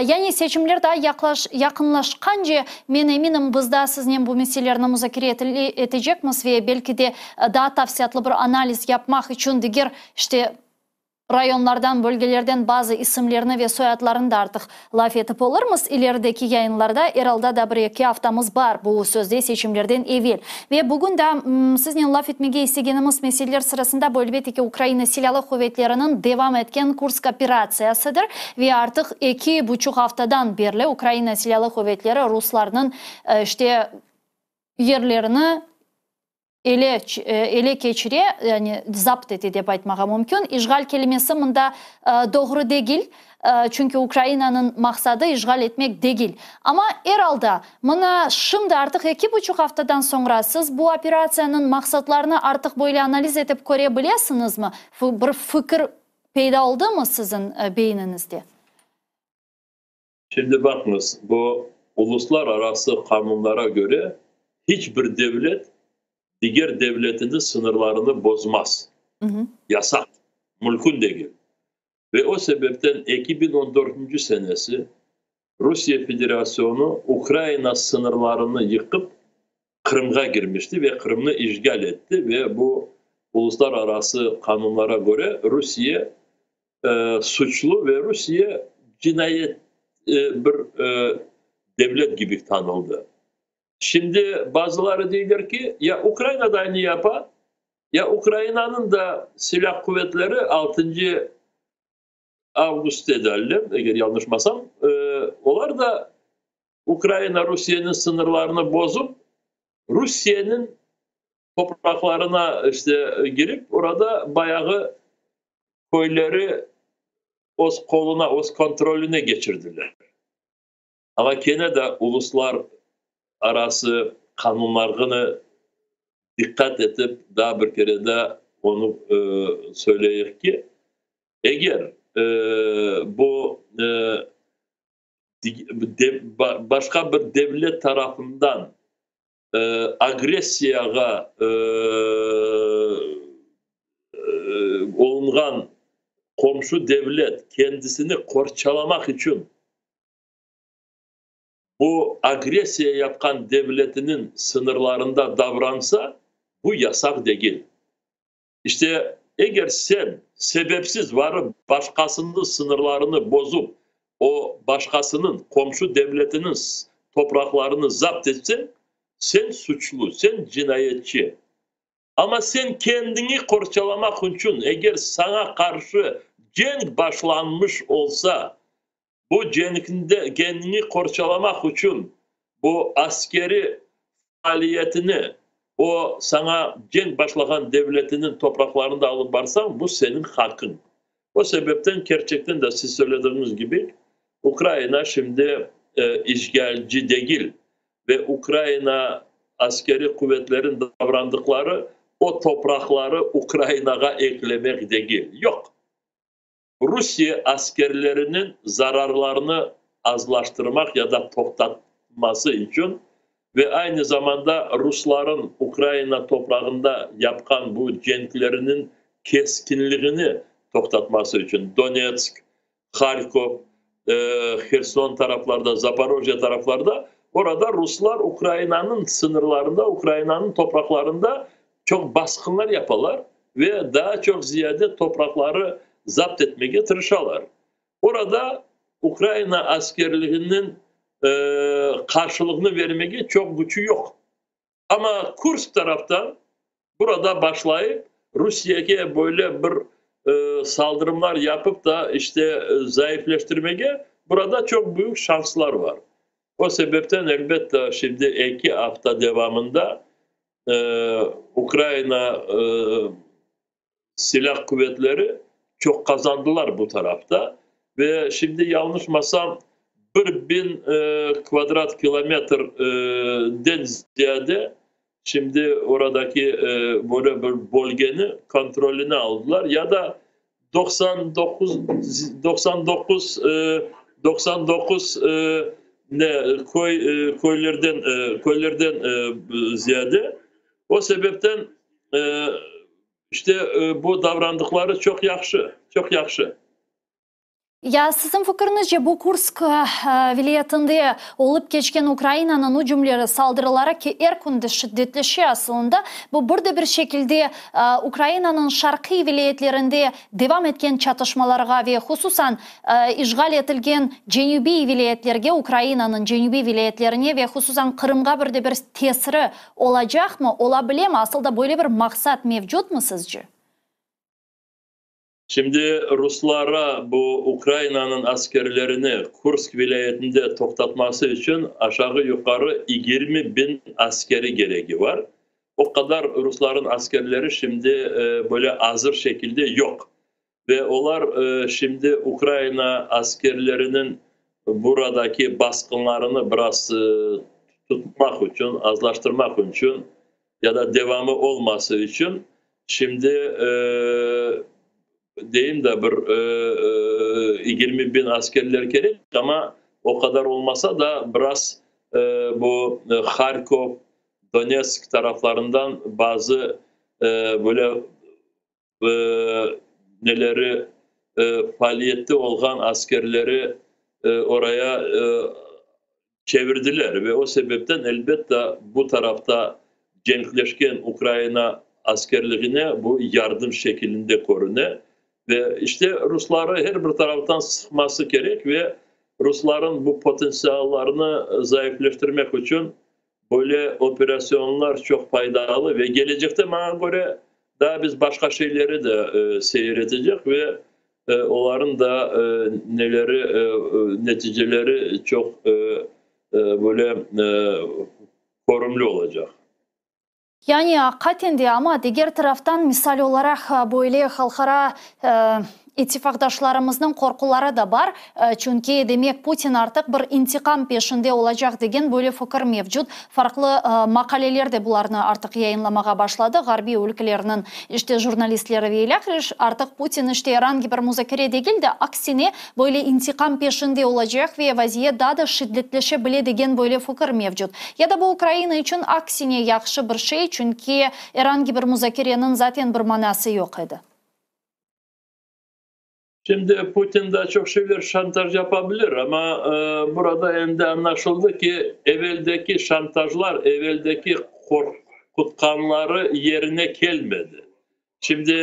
Yani, seçimler daa yaqlaş, yaqınlaşqance, men eminim, biz daa siznen bu meselelerni muzakere etecekmiz ve belki de daa tafsilâtlı bir analiz yapmaq içün diger, işte, Rayonlardan, bölgelerden bazı isimlerni ve soyadlarını da artıq laf etip olurmız ilerideki yayınlarda. Er alda da bir-eki aftamız bar bu sözde seçimlerden evel. Ve bugün da siznen laf etmege istegenimiz meseleler sırasında bu, elbette ki, Ukraina Silâlı Quvetleriniñ devam etken Kursk operatsiyasıdır. Ve artıq eki buçuq aftadan berli Ukraina Silâlı Quvetleri ruslarnıñ işte yerlerini Ele ele keçire, yani zapt ete dep aytmağa mümkün. İşğal kelimesi mında doğru degil, çünki Ukrainanıñ maqsadı işğal etmek degil. Amma er alda, mına şimdi artıq eki buçuq aftadan soñra siz bu operatsiyanıñ maqsatlarını artıq böyle analiz etip köre bilesiñizmi? Bir fikir peyda oldımı siziñ beyniñizde? Şimdi baqıñız, bu uluslararası qanunlara köre hiç bir devlet. diger devletiniñ sıñırlarını bozmaz. Yasaq, mümkün degil. Ve o sebepten 2014 senesi Rusiye Federasyonu Ukraina sıñırlarını yıqıp, Qırımğa girmişti ve Qırımnı işğal etti ve bu uluslararası qanunlara köre Rusiye suçlu ve Rusiye cinayet bir devlet kibi tanıldı. Şimdi bazıları deyler ki, ya Ukraina da aynı yapa, ya Ukrainanıñ da silâ quvetleri altıncı avgust edalle, eger yanlışmasam, olar da Ukraina Rusiyeniñ sıñırlarını bozıp, Rusiyeniñ topraqlarına işte girip, orada bayağı köyleri öz qoluna, öz kontroline geçirdiler. Amma kene de uluslar arası qanunlarğını diqqat etip, daa bir kere de onı söyleyik ki, eger bu başqa bir devlet tarafından agressiyağa olunğan qomşu devlet kendisini qorçalamaq içün bu agressiya yapqan devletiniñ sıñırlarında davransa, bu yasaq degil. İşte, eger sen sebepsiz varıp başqasınıñ sıñırlarını bozup, o başqasınıñ, qomşu devletiniñ topraqlarını zapt etseñ, sen suçlu, sen cinayetçi. Amma sen kendiñi qorçalamaq içün, eger saña qarşı cenk başlanmış olsa, bu cenkinde kendiñi qorçalamaq içün bu askeri faaliyetini o saña cenk başlağan devletiniñ topraqlarında alıp barsañ, bu seniñ haqqıñ. O sebepten kerçekten de siz söylediğiñiz kibi, Ukraina şimdi işğalci degil ve Ukraina askeri quvetlerin davrandıqları o topraqları Ukrainağa eklemek degil. Yoq. Rusiye askerleriniñ zararlarını azlaştırmaq ya da toqtatması içün ve aynı zamanda rusların Ukraina toprağında yapqan bu cenkleriniñ keskinligini toqtatması içün Donetsk, Harkov, Herson taraflarda, Zaporojye taraflarda, orada ruslar Ukrainanıñ sıñırlarında, Ukrainanıñ topraqlarında çoq basqınlar yapalar ve daa çoq ziyade topraqları zapt etmege tırışalar. Orada Ukraina askerliginiñ qarşılığını vermege çoq küçü yoq. Amma Kursk taraftan burada başlayıp Rusiyege böyle bir saldırımlar yapıp da işte zayıfleştirmege burada çoq büyük şanslar var. O sebepten elbette şimdi 2 afta devamında Ukraina silâ quvetleri çoq qazandılar bu tarafta ve şimdi yanlışmasam 1000 kvadrat kilometrden ziyade şimdi oradaki böyle bir bölgeni kontroline aldılar ya da 99 99 99 ne köy köylerden köylerden ziyade. O sebepten işte bu davrandıqları çoq yahşı, çoq yahşı. Ya siziñ fikiriñizce bu Kursk vilâyetinde olıp keçken Ukrainanıñ ücümleri, saldırıları ki er kün de şiddetleşe asılında, bu bir de bir şekilde Ukrainanıñ şarqiy vilâyetlerinde devam etken çatışmalarğa ve hususan işğal etilgen cenübiy vilâyetlerge, Ukrainanıñ cenübiy vilâyetlerine ve hususan Qırımğa bir de bir tesiri olacaqmı, ola bilemi, asıl da böyle bir maqsat mevcutmı sizce? Şimdi ruslara bu Ukrainanıñ askerlerini Kursk vilâyetinde toqtatması içün aşağı-yuqarı 20 biñ askeri keregi var. O qadar rusların askerleri şimdi böyle azır şekilde yoq. Ve olar şimdi Ukraina askerleriniñ buradaki basqınlarını biraz tutmaq içün, azlaştırmaq içün ya da devamı olması içün şimdi deyim de bir 20 biñ askerler kerek, amma o qadar olmasa da biraz bu Harkov, Donetsk taraflarından bazı böyle neleri, faaliyette olğan askerleri oraya çevirdiler ve o sebepten, elbette, bu tarafta cenkleşken Ukraina askerligine bu yardım şekilinde körüne. Ve işte rusları her bir taraftan sıqması kerek ve rusların bu potentsiallarını zayıfleştirmek içün böyle operasyonlar çoq faydalı ve gelecekte, maña köre, daa biz başqa şeyleri de seyir etecek ve oların da neleri, neticeleri çoq böyle körümli olacaq. Yani aqiqaten de, amma diger taraftan, misal olaraq, böyle halqara ittifaqdaşlarımıznıñ qorquları da bar, çünki, demek, Putin artıq bir intiqam peşinde olacaq degen böyle fikir mevcut. Farqlı maqaleler de bularnı artıq yayınlamağa başladı, ğarbiy ülkelerniñ, işte, jurnalistleri ve ilâhre, artıq Putin, işte, er angi bir muzakere degil de, aksine, böyle intiqam peşinde olacaq ve vaziyet daa da şiddetleşe bile degen böyle fikir mevcut. Ya da bu Ukraina içün aksine yahşı bir şey, çünki er angi bir muzakereniñ zaten bir manası yoq edi. Şimdi Putin daa çoq şeyler şantaj yapa bilir, amma burada endi añlaşıldı ki, eveldeki şantajlar, eveldeki qorqutqanları yerine kelmedi. Şimdi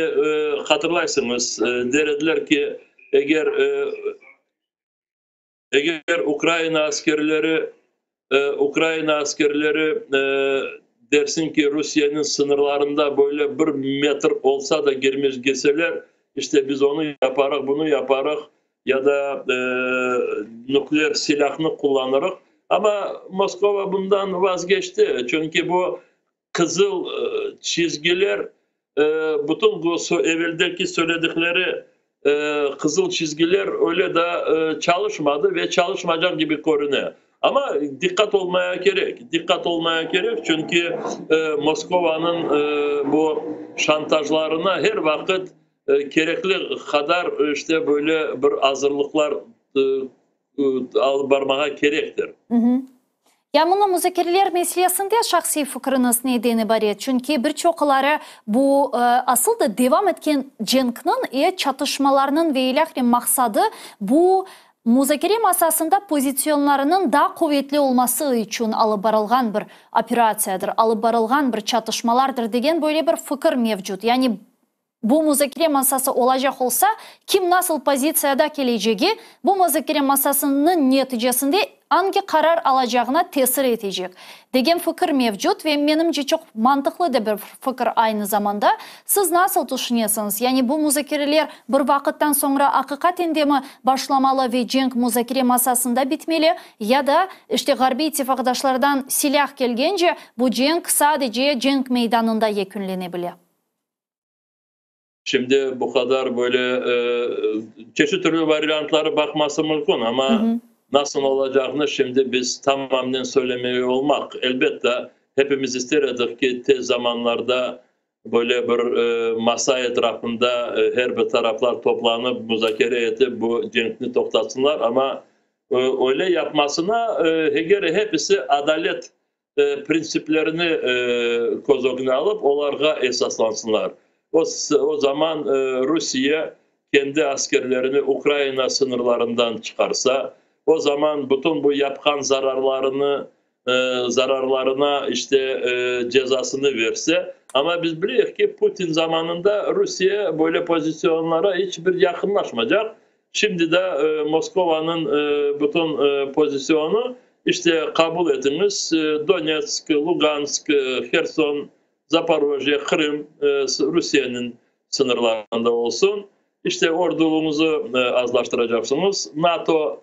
hatırlaysıñız, der ediler ki, eger eger Ukraina askerleri Ukraina askerleri dersin ki, Rusiyeniñ sıñırlarında böyle bir metr olsa da girmezgeseler, işte biz onı yaparıq, bunı yaparıq ya da nükleer silâhnı qullanırıq. Amma Moskova bundan vazgeçti, çünki bu qızıl çizgiler, bütün bu eveldeki söyledikleri qızıl çizgiler öyle da çalışmadı ve çalışmaycaq kibi körüne. Amma diqqat olmaya kerek, diqqat olmaya kerek, çünki Moskovanıñ bu şantajlarına her vaqıt kerekli qadar işte böyle bir azırlıqlar alıp barmağa kerektir. Ya mına muzakereler meselesinde şahsiy fikriñiz neden ibaret? Çünki bir çoqları bu asıl da devam etken cenkniñ e çatışmalarnıñ ve ilâhre maqsadı bu muzakere masasında pozisyonlarınıñ daa quvetli olması içün alıp barılğan bir operatsiyadır, alıp barılğan bir çatışmalardır degen böyle bir fikir mevcut. Yani bu muzakere masası olacaq olsa, kim nasıl pozitsiyada kelecegi, bu muzakere masasınıñ neticesinde angi qarar alacağına tesir etecek, degen fikir mevcut ve menimce çoq mantıqlı da bir fikir aynı zamanda. Siz nasıl tüşünesiñiz, yani bu muzakereler bir vaqıttan soñra aqiqaten de mi başlamalı ve cenk muzakere masasında bitmeli, ya da işte ğarbiy ittifaqdaşlardan silâh kelgence bu cenk sadece cenk meydanında yekünlene bile? Şimdi bu qadar böyle çeşit türlü variantları baqması mümkün, amma nasıl olacağını şimdi biz tamamnen söylemeye olmaq. Elbette, hepimiz ister edik ki, tez zamanlarda böyle bir masa etrafında her bir taraflar toplanıp, muzakere etip, bu cenkni toqtatsınlar, amma öyle yapmasına eger hepisi adalet printsiplerini köz ögüne alıp, olarğa esaslansınlar. O, o zaman Rusiye kendi askerlerini Ukraina sıñırlarından çıqarsa, o zaman bütün bu yapqan zararlarını zararlarına işte cezasını verse, amma biz bileyik ki, Putin zamanında Rusiye böyle pozisyonlara iç bir yaqınlaşmaycaq. Şimdi de Moskovanıñ bütün pozisyonu işte qabul etiñiz, Donetsk, Lugansk, Herson, Zaporojye, Qırım Rusiyeniñ sıñırlarında olsun. İşte orduñızı azlaştıracaqsıñız, NATO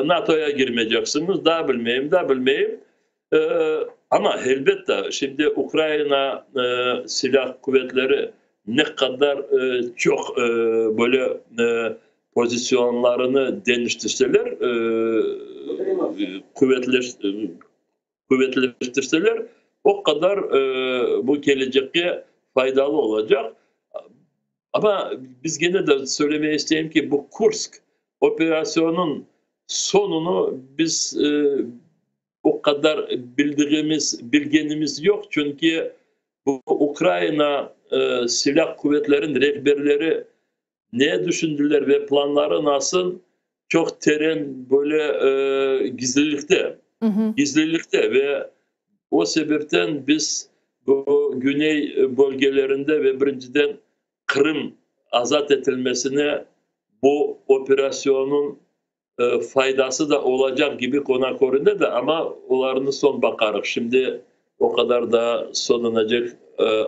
NATOya girmeyceksiñiz, daa bilmeyim, daa bilmeyim. Amma elbette, şimdi Ukraina silâ quvetleri ne qadar çoq böyle pozisyonlarını deñiştirseler, quvetleştirseler, o qadar bu kelecekke faydalı olacaq. Amma biz kene de söylemege isteyim ki, bu Kursk operasyonınıñ soñunı biz. o qadar bildiğimiz, bilgenimiz yoq, çünki bu Ukrayina silâ quvetleriniñ rehberleri ne düşündiler ve planları nasıl, çoq teren böyle gizlilikte, gizlilikte ve o sebepten biz bu güney bölgelerinde ve birinciden Qırım azat etilmesine bu operasyonıñ faydası da olacaq kibi ona körüne de, amma olarnı soñ baqarıq, şimdi o qadar da soñunacek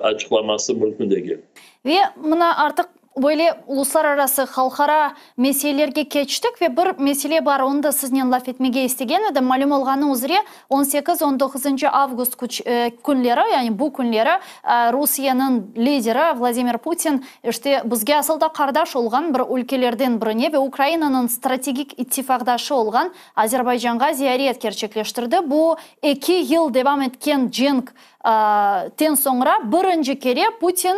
açıqlaması mümkün degil. Ve mına artıq böyle uluslararası, halqara meselelerge keçtik ve bir mesele bar, onı da siznen laf etmege istegen edim. Malüm olğanı üzre, 18, 19 avgust künleri, yani bu künleri Rusiyeniñ lideri Vladimir Putin, işte, bizge asıl da qardaş olğan bir ülkelerden birine ve Ukrainanıñ strategik ittifaqdaşı olğan Azerbaycanğa ziyaret kerçekleştirdi. Bu 2 yıl devam etken cenk ten soñra birinci kere Putin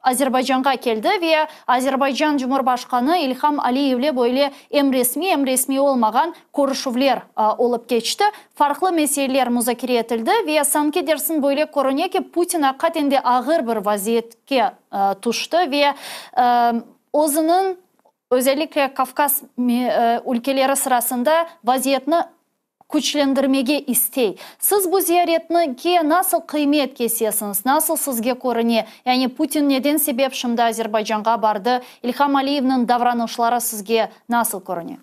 Azerbaycanğa keldi ve Azerbaycan Cumhurbaşqanı İlham Aliyevle böyle em resmiy, em resmiy olmağan körüşüvler olıp keçti. Farqlı meseleler muzakere etildi ve sanki dersiñ böyle körüne ki, Putin aqiqaten de ağır bir vaziyetke tüşti ve özüniñ özellikle Kavkaz ülkeleri sırasında vaziyetni küçlendirmege istey. Siz bu ziyaretnige nasıl qıymet kesesiñiz, nasıl sizge körüne? Yani Putin neden sebep şimdi Azerbaycanğa bardı? İlham Aliyevniñ davranışları sizge nasıl körüne?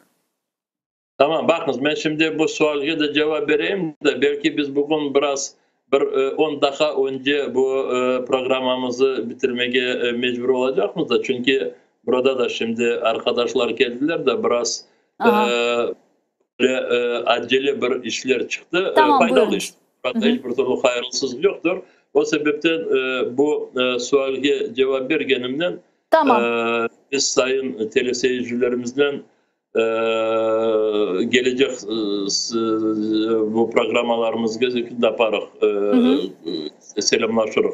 Tamam, baqıñız, men şimdi bu sualge de cevap bereyim de, belki biz bugün biraz bir 10 daqqa önce bu programmamızı bitirmege mecbur olacaqmız da, çünki burada da şimdi arqadaşlar keldiler de, biraz böyle acele bir işler çıqtı. Faydalı iş. Hiç bir türlü hayırlısız yoqtur. O sebepten bu sualge cevap bergenimden biz sayın teleseyircilerimizden gelecek bu programmalarımızga yaparıq, selamlaşırıq.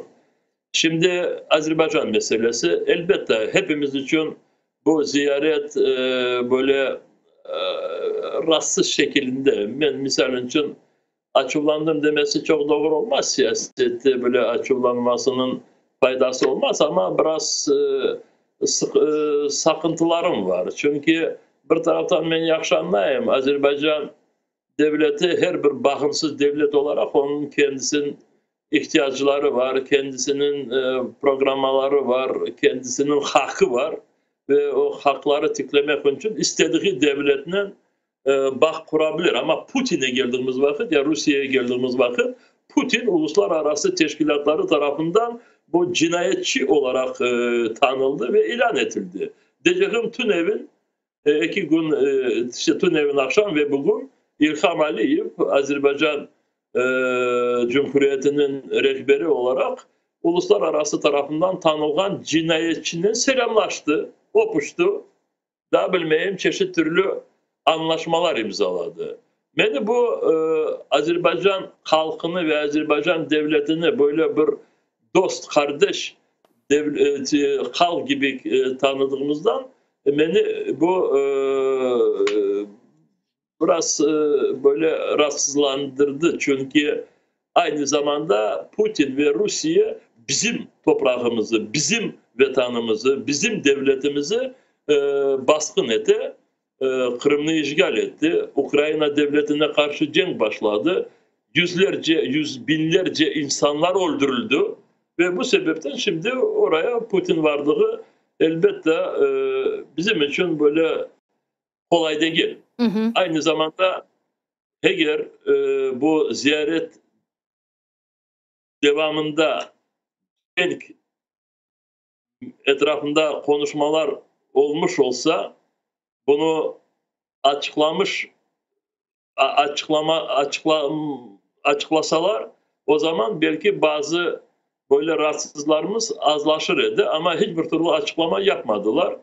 Şimdi Azerbaycan meselesi, elbette, hepimiz içün bu ziyaret böyle rastsız şekilinde. Men misal içün açuvlandım demesi çoq doğru olmaz, siyasette böyle açuvlanmasınıñ faydası olmaz, amma biraz saqıntılarım var. Çünki bir taraftan men yahşı añlayım, Azerbaycan devleti her bir bağımsız devlet olaraq onıñ kendisiniñ ihtiyacları var, kendisiniñ programmaları var, kendisiniñ haqqı var ve o haqları tiklemek içün istediği devletnen bağ qurabilir. Amma Putin'e geldiğimiz vaqıt, ya Rusiyege geldiğimiz vaqıt, Putin uluslararası teşkilâtları tarafından bu cinayetçi olaraq tanıldı ve ilân etildi. Deycegim, tünevin, 2 kün, işte tünevin aqşam ve bugün İlham Aliyev Azerbaycan Cumhuriyetiniñ rehberi olaraq uluslararası tarafından tanılğan cinayetçinen selâmlaştı, öpüşti, daa bilmeyim, çeşit türlü añlaşmalar imzaladı. Meni bu Azerbaycan halqını ve Azerbaycan devletini böyle bir dost, qardeş halq kibi tanıdığımızdan meni bu biraz böyle rahatsızlandırdı. Çünki aynı zamanda Putin ve Rusiye bizim toprağımızı, bizim vatanımızı, bizim devletimizi basqın etti, Qırımnı işgal etti, Ukraina devletine qarşı cenk başladı, yüzlerce, yüz binlerce insanlar öldürildi ve bu sebepten şimdi oraya Putin vardığı elbette bizim içün böyle kolay degil. Aynı zamanda eger bu ziyaret devamında cenk etrafında konuşmalar olmuş olsa, bunu açıqlamış, açıqlama, açıqlasalar, o zaman belki bazı böyle rahatsızlarımız azlaşır edi, ama hiç bir türlü açıqlama yapmadılar.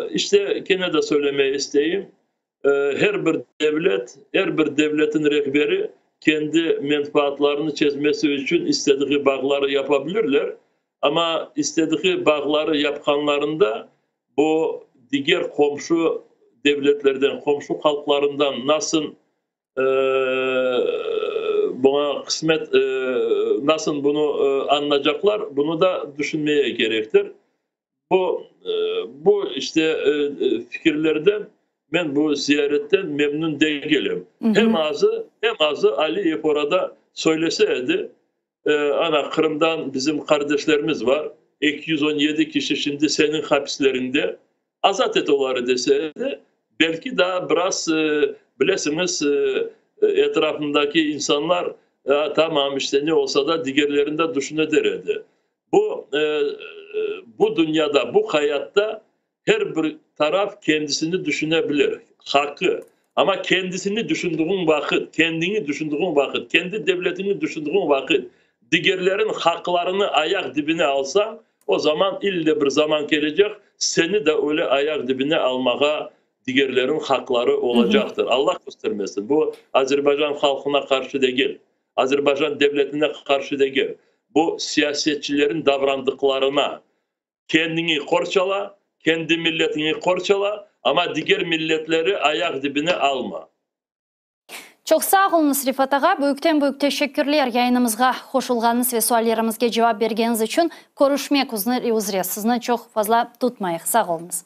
İşte kene de söylemeye isteyim, her bir devlet, her bir devletin rehberi kendi menfaatlarını çezmesi içün istediği bağları yapabilirler. Ama istediği bağları yapqanlarında bu diger qomşu devletlerden, qomşu halqlarından nasıl Buña qısmet nasıl bunı añlaycaqlar, bunı da düşünmeye kerektir. Bu, bu işte fikirlerden men bu ziyaretten memnün degilim. Em azı, em azı Aliyev orada söylese edi, ana, Qırımdan bizim qardeşlerimiz var, 217 kişi şimdi seniñ hapisleriñde, azat et oları dese edi, belki daa biraz, bilesiñiz, etrafındaki insanlar, tamam, işte ne olsa da, digerlerini de düşüne der edi. Bu, bu dünyada, bu hayatta her bir taraf kendisini düşüne bilir, haqqı. Amma kendisini düşündüğün vaqıt, kendiñi düşündüğün vaqıt, kendi devletiñi düşündüğün vaqıt, digerlerin haqlarını ayaq dibine alsañ, o zaman ille bir zaman kelecek, seni de öyle ayaq dibine almağa digerlerin haqları olacaqtır. Allah köstermesin, bu Azerbaycan halqına qarşı degil, Azerbaycan devletine qarşı degil, bu siyasetçilerin davrandıqlarına. Kendiñi qorçala, kendi milletiñi qorçala, amma diger milletleri ayaq dibine alma. Çoq sağ oluñız, Refat ağa. Büyükten-büyük teşekkürler yayınımızğa qoşulğanıñız ve suallerimizge cevap bergeniñiz içün. Körüşmek üzre, sizni çoq fazla tutmayıq. Sağ oluñız.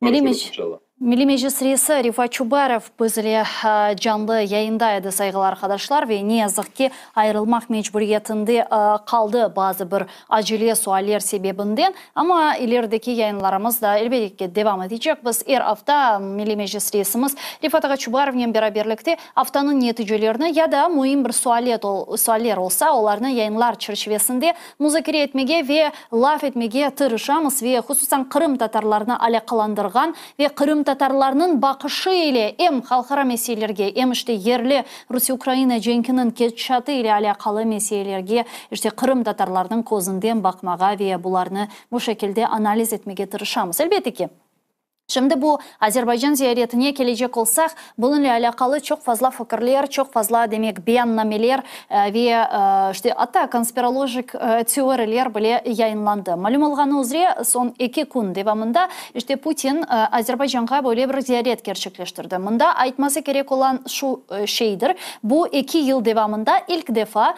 Körüşürüz, inşallah. Milliy Meclis reisi Refat Çubarov biz ile canlı yayında edi, sayğılı arqadaşlar, ve ne yazıq ki, ayırılmaq mecburiyetinde qaldı bazı bir acele sualler sebebinden. Amma ilerideki yayınlarımız da, elbette ki, devam etecek. Biz er afta Milliy Meclis reisimiz Refat ağa Çubarovnen beraberlikte aftanıñ neticelerini ya da müim bir sualler olsa, olarnı yayınlar çerçivesinde muzakere etmege ve laf etmege tırışamız ve hususan qırımtatarlarnı alâqalandırğan ve qırımtatarlarnıñ baqışı ile em halqara meselelerge, em işte yerli Rusiye-Ukraina cenkiniñ ketişatı ile alâqalı meselelerge işte qırımtatarlarnıñ közünden baqmağa ve bularnı bu şekilde analiz etmege tırışamız. Elbette ki, Şimdi bu Azerbaycan ziyaretine kelecek olsaq, bunıñle alâqalı çoq fazla fikirler, çoq fazla, demek, beyannameler ve, işte, atta konspirolojik teoriler bile yayınlandı. Malüm olğanı üzre, soñ eki kün devamında, işte, Putin Azerbaycanğa böyle bir ziyaret kerçekleştirdi. Mında aytması kerek olan şu şeydir, bu eki yıl devamında ilk defa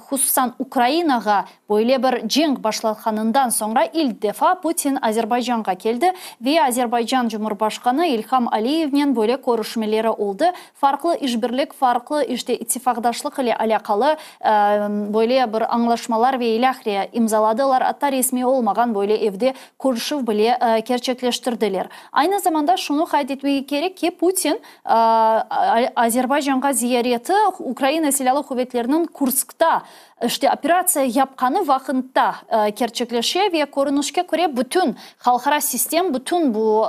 Hususan Ukrainağa böyle bir cenk başlatqanından soñra ilk defa Putin Azerbaycanğa keldi ve Azerbaycan Cumhurbaşqanı İlham Aliyevnen böyle körüşmeleri oldı. Farqlı işbirlik, farqlı işte ittifaqdaşlıq ile alâqalı böyle bir añlaşmalar ve ilâhre imzaladılar, atta resmiy olmağan böyle evde körüşüv bile kerçekleştirdiler. Aynı zamanda şunı qayd etmege kerek ki, Putin Azerbaycanğa ziyareti Ukraina Silâlı Quvetleriniñ Kurskta işte operatsiya yapqanı vaqıtta kerçekleşe ve körünişke köre bütün halqara sistem, bütün bu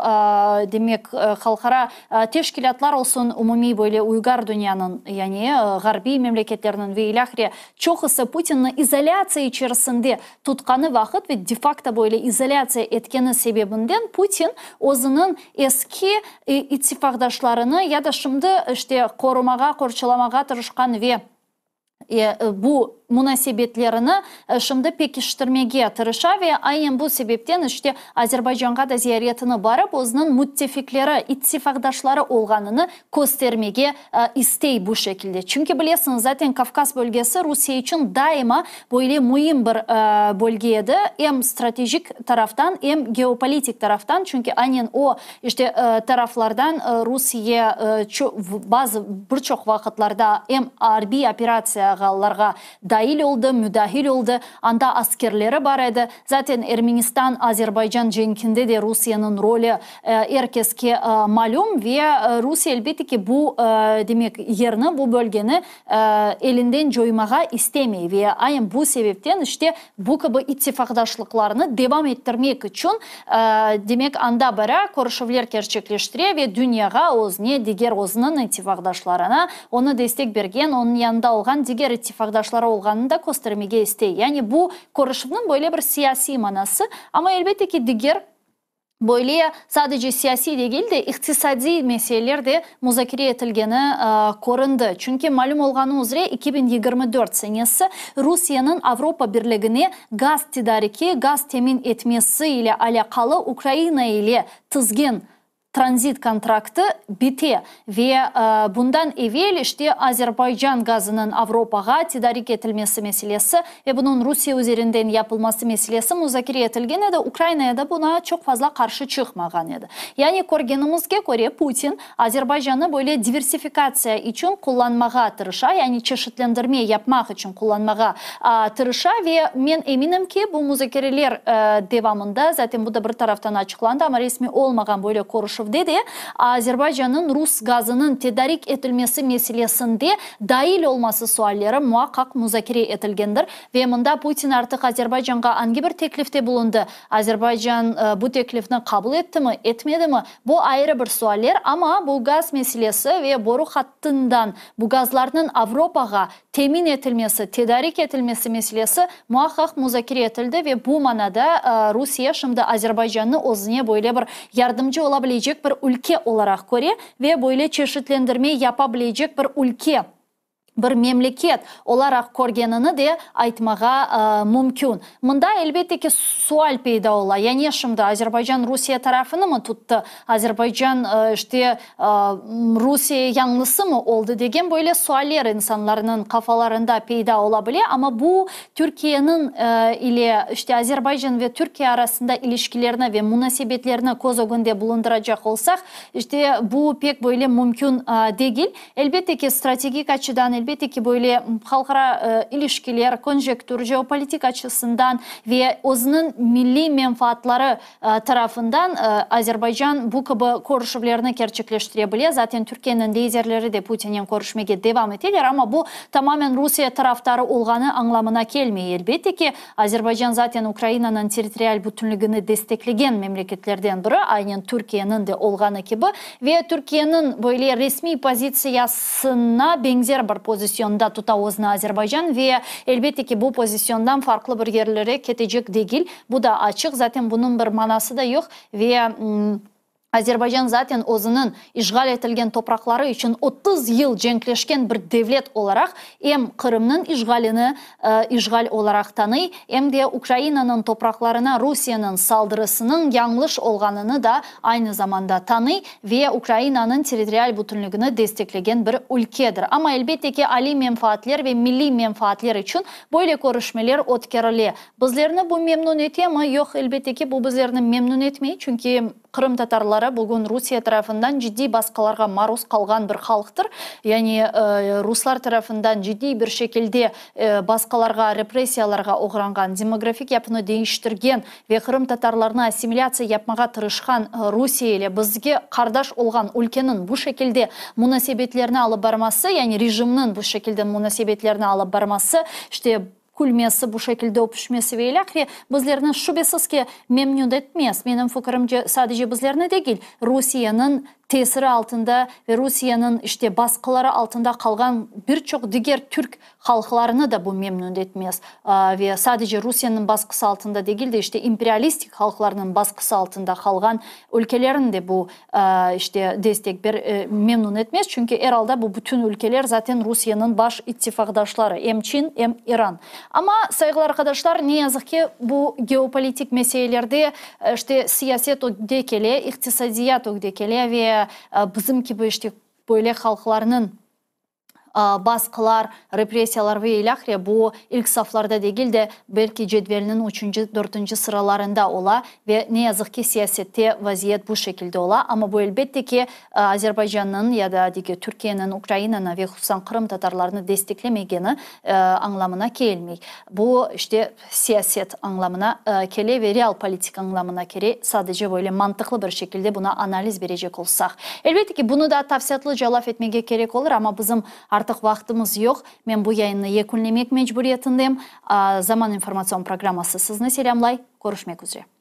demek halqara teşkilâtlar olsun, umumiy böyle uygar dünyanıñ, yani ğarbiy memleketlerniñ ve ilâhre çoqusı Putinni izolâtsiya içerisinde tutqanı vaqıt ve de-fakto böyle izolâtsiya etkeni sebebinden Putin özüniñ eski ittifaqdaşlarını ya da şimdi işte qorumağa, qorçalamağa tırışqan ve bu munasebetlerini şimdi pekiştirmege tırışa ve aynen bu sebepten işte Azerbaycanğa da ziyaretini barıp, özüniñ müttefikleri, ittifaqdaşları olğanını köstermege istey bu şekilde. Çünki bilesiñiz, zaten Kavkaz bölgesi Rusiye içün daima böyle müim bir bölge edi, em stratejik taraftan, em geopolitik taraftan, çünki aynen o işte taraflardan Rusiye bazı bir çoq vaqıtlarda em arbiy operatsiyalarğa dail oldı, müdahil oldı, anda askerleri bar edi. Zaten Ermenistan-Azerbaycan cenkinde de Rusiyeniñ rolü er keske malüm ve Rusiye, elbette ki, bu, demek, yerni, bu bölgeni elinden coymağa istemey ve aynen bu sebepten, işte, bu kibi ittifaqdaşlıqlarnı devam ettirmek içün, demek, anda bara, körüşüvler kerçekleştire ve dünyağa özüne, diger özüniñ ittifaqdaşlarına, onı destek bergen, onıñ yanında olğan diger ittifaqdaşları olğanını da köstermege istey. Yani bu körüşüvniñ böyle bir siyasiy manası, amma, elbette ki, diger Böyle sadece siyasiy degil de, iqtisadiy meseleler de muzakere etilgeni köründi. Çünki malüm olğanı üzre, 2024 senesi Rusiyeniñ Avropa Birligine gaz tedariki, gaz temin etmesi ile alâqalı Ukraina ile tizgen. tranzit kontraktı bite ve bundan evel işte Azerbaycan gazınıñ Avropağa tedarik etilmesi meselesi ve bunıñ Rusiye üzerinden yapılması meselesi muzakere etilgen edi, Ukrainaya da buna çoq fazla qarşı çıqmağan edi. Yani körgenimizge köre Putin Azerbaycannı böyle diversifikatsiya içün qullanmağa tırışa, yani çeşitlendirme yapmaq içün qullanmağa tırışa ve men eminim ki, bu muzakereler devamında, zaten bu da bir taraftan açıqlandı, amma resmiy olmağan böyle körüşüvde de Azerbaycannıñ rus gazınıñ tedarik etilmesi meselesinde dail olması sualleri muaqqaq muzakere etilgendir. Ve mında Putin artıq Azerbaycanğa angi bir teklifte bulundı, Azerbaycan bu teklifni qabul ettimi, etmedimi, bu ayrı bir sualler, amma bu gaz meselesi ve boru hattından bu gazlarnıñ Avropağa temin etilmesi, tedarik etilmesi meselesi muaqqaq muzakere etildi ve bu manada Rusiye şimdi Azerbaycannı özüne böyle bir yardımcı ola bilecek bir ülke olaraq köre ve böyle çeşitlendirme yapa bilecek bir ülke, bir memleket olaraq körgenini de aytmağa mümkün. Mında, elbette ki, sual peyda ola, ya ne şimdi, Azerbaycan Rusiye tarafını mı tuttı, Azerbaycan, işte, Rusiye yañlısımı oldı degen böyle sualler insanlarnıñ qafalarında peyda ola bile, amma bu Türkiyeniñ ile, işte, Azerbaycan ve Türkiye arasında ilişkilerni ve munasebetlerni köz ögünde bulundıracaq olsaq, işte, bu pek böyle mümkün degil. Elbette ki, strategik açıdan, elbette ki, böyle halqara ilişkiler, konjektür, jeopolitik açısından ve özüniñ milliy menfaatları tarafından Azerbaycan bu kibi körüşüvlerni kerçekleştire bile. Zaten Türkiyeniñ liderleri de Putinnen körüşmege devam eteler, amma bu tamamen Rusiye tarafdarı olğanı añlamına kelmey. Elbette ki, Azerbaycan zaten Ukrainanıñ territorial bütünligini desteklegen memleketlerden biri, aynen Türkiyeniñ de olğanı kibi, ve Türkiyeniñ böyle resmiy pozitsiyasına beñzer bir pozisyonda tuta özüni Azerbaycan ve, elbette ki, bu pozisyondan farqlı bir yerlere ketecek degil, bu da açıq, zaten bunıñ bir manası da yoq ve. Azerbaycan zaten özüniñ işğal etilgen topraqları içün 30 yıl cenkleşken bir devlet olaraq em Qırımnıñ işğalini işğal olaraq tanıy, em de Ukrainanıñ topraqlarına Rusiyeniñ saldırısınıñ yañlış olğanını da aynı zamanda tanıy ve Ukrainanıñ territorial bütünligini desteklegen bir ülkedir. Amma, elbette ki, aliy menfaatler ve milliy menfaatler içün böyle körüşmeler ötkerile. Bizlerni bu memnün etemi? Yoq, elbette ki, bu bizlerni memnün etmey, çünki qırımtatarları bugün Rusiye tarafından ciddiy basqılarğa maruz qalğan bir halqtır. Yani ruslar tarafından ciddiy bir şekilde basqılarğa, repressiyalarğa oğranğan, demografik yapını deñiştirgen ve qırımtatarlarnı assimilâtsiya yapmağa tırışqan Rusiye ile bizge qardaş olğan ülkeniñ bu şekilde munasebetlerni alıp barması, yani rejimniñ bu şekilde munasebetlerni alıp barması, işte, külmesi, bu şekilde öpüşmesi ve ilâhre bizlerni şübesiz ki, memnün etmez. Menim fikirimce, sadece bizlerni degil, Rusiyeniñ tesiri altında ve Rusiyeniñ, işte, basqıları altında qalğan bir çoq diger türk halqlarını da bu memnün etmez. Ve sadece Rusiyeniñ basqısı altında degil de, işte, imperialistik halqlarnıñ basqısı altında qalğan ülkelerin de bu işte, destek ber, memnun etmez, çünki er alda bu bütün ülkeler zaten Rusiyeniñ baş ittifaqdaşları, em Çin, em İran. Amma, sayğılı arqadaşlar, ne yazıq ki, bu geopolitik meselelerde, işte, siyaset ögde kele, iqtisadiyat ögde kele ve bizim kibi, işte, böyle halqlarnıñ Basqılar, repressiyalar ve ilâhre bu ilk saflarda degil de, belki cedvelniñ üçünci, dörtünci sıralarında ola ve ne yazıq ki, siyasette vaziyet bu şekilde ola. Amma bu, elbette ki, Azerbaycannıñ ya da diger Türkiyeniñ Ukrainanı ve hususan qırımtatarlarnı desteklemegeni añlamına kelmey. Bu, işte, siyaset añlamına kele ve real politik añlamına kere, sadece böyle mantıqlı bir şekilde buna analiz berecek olsaq. Elbette ki, bunı da tafsilâtlıca laf etmege kerek olur, amma bizim artıq vaqtımız yoq. Men bu yayınnı yekünlemek mecburiyetindem. Zaman informatsion programması sizni selâmlay. Körüşmek üzre.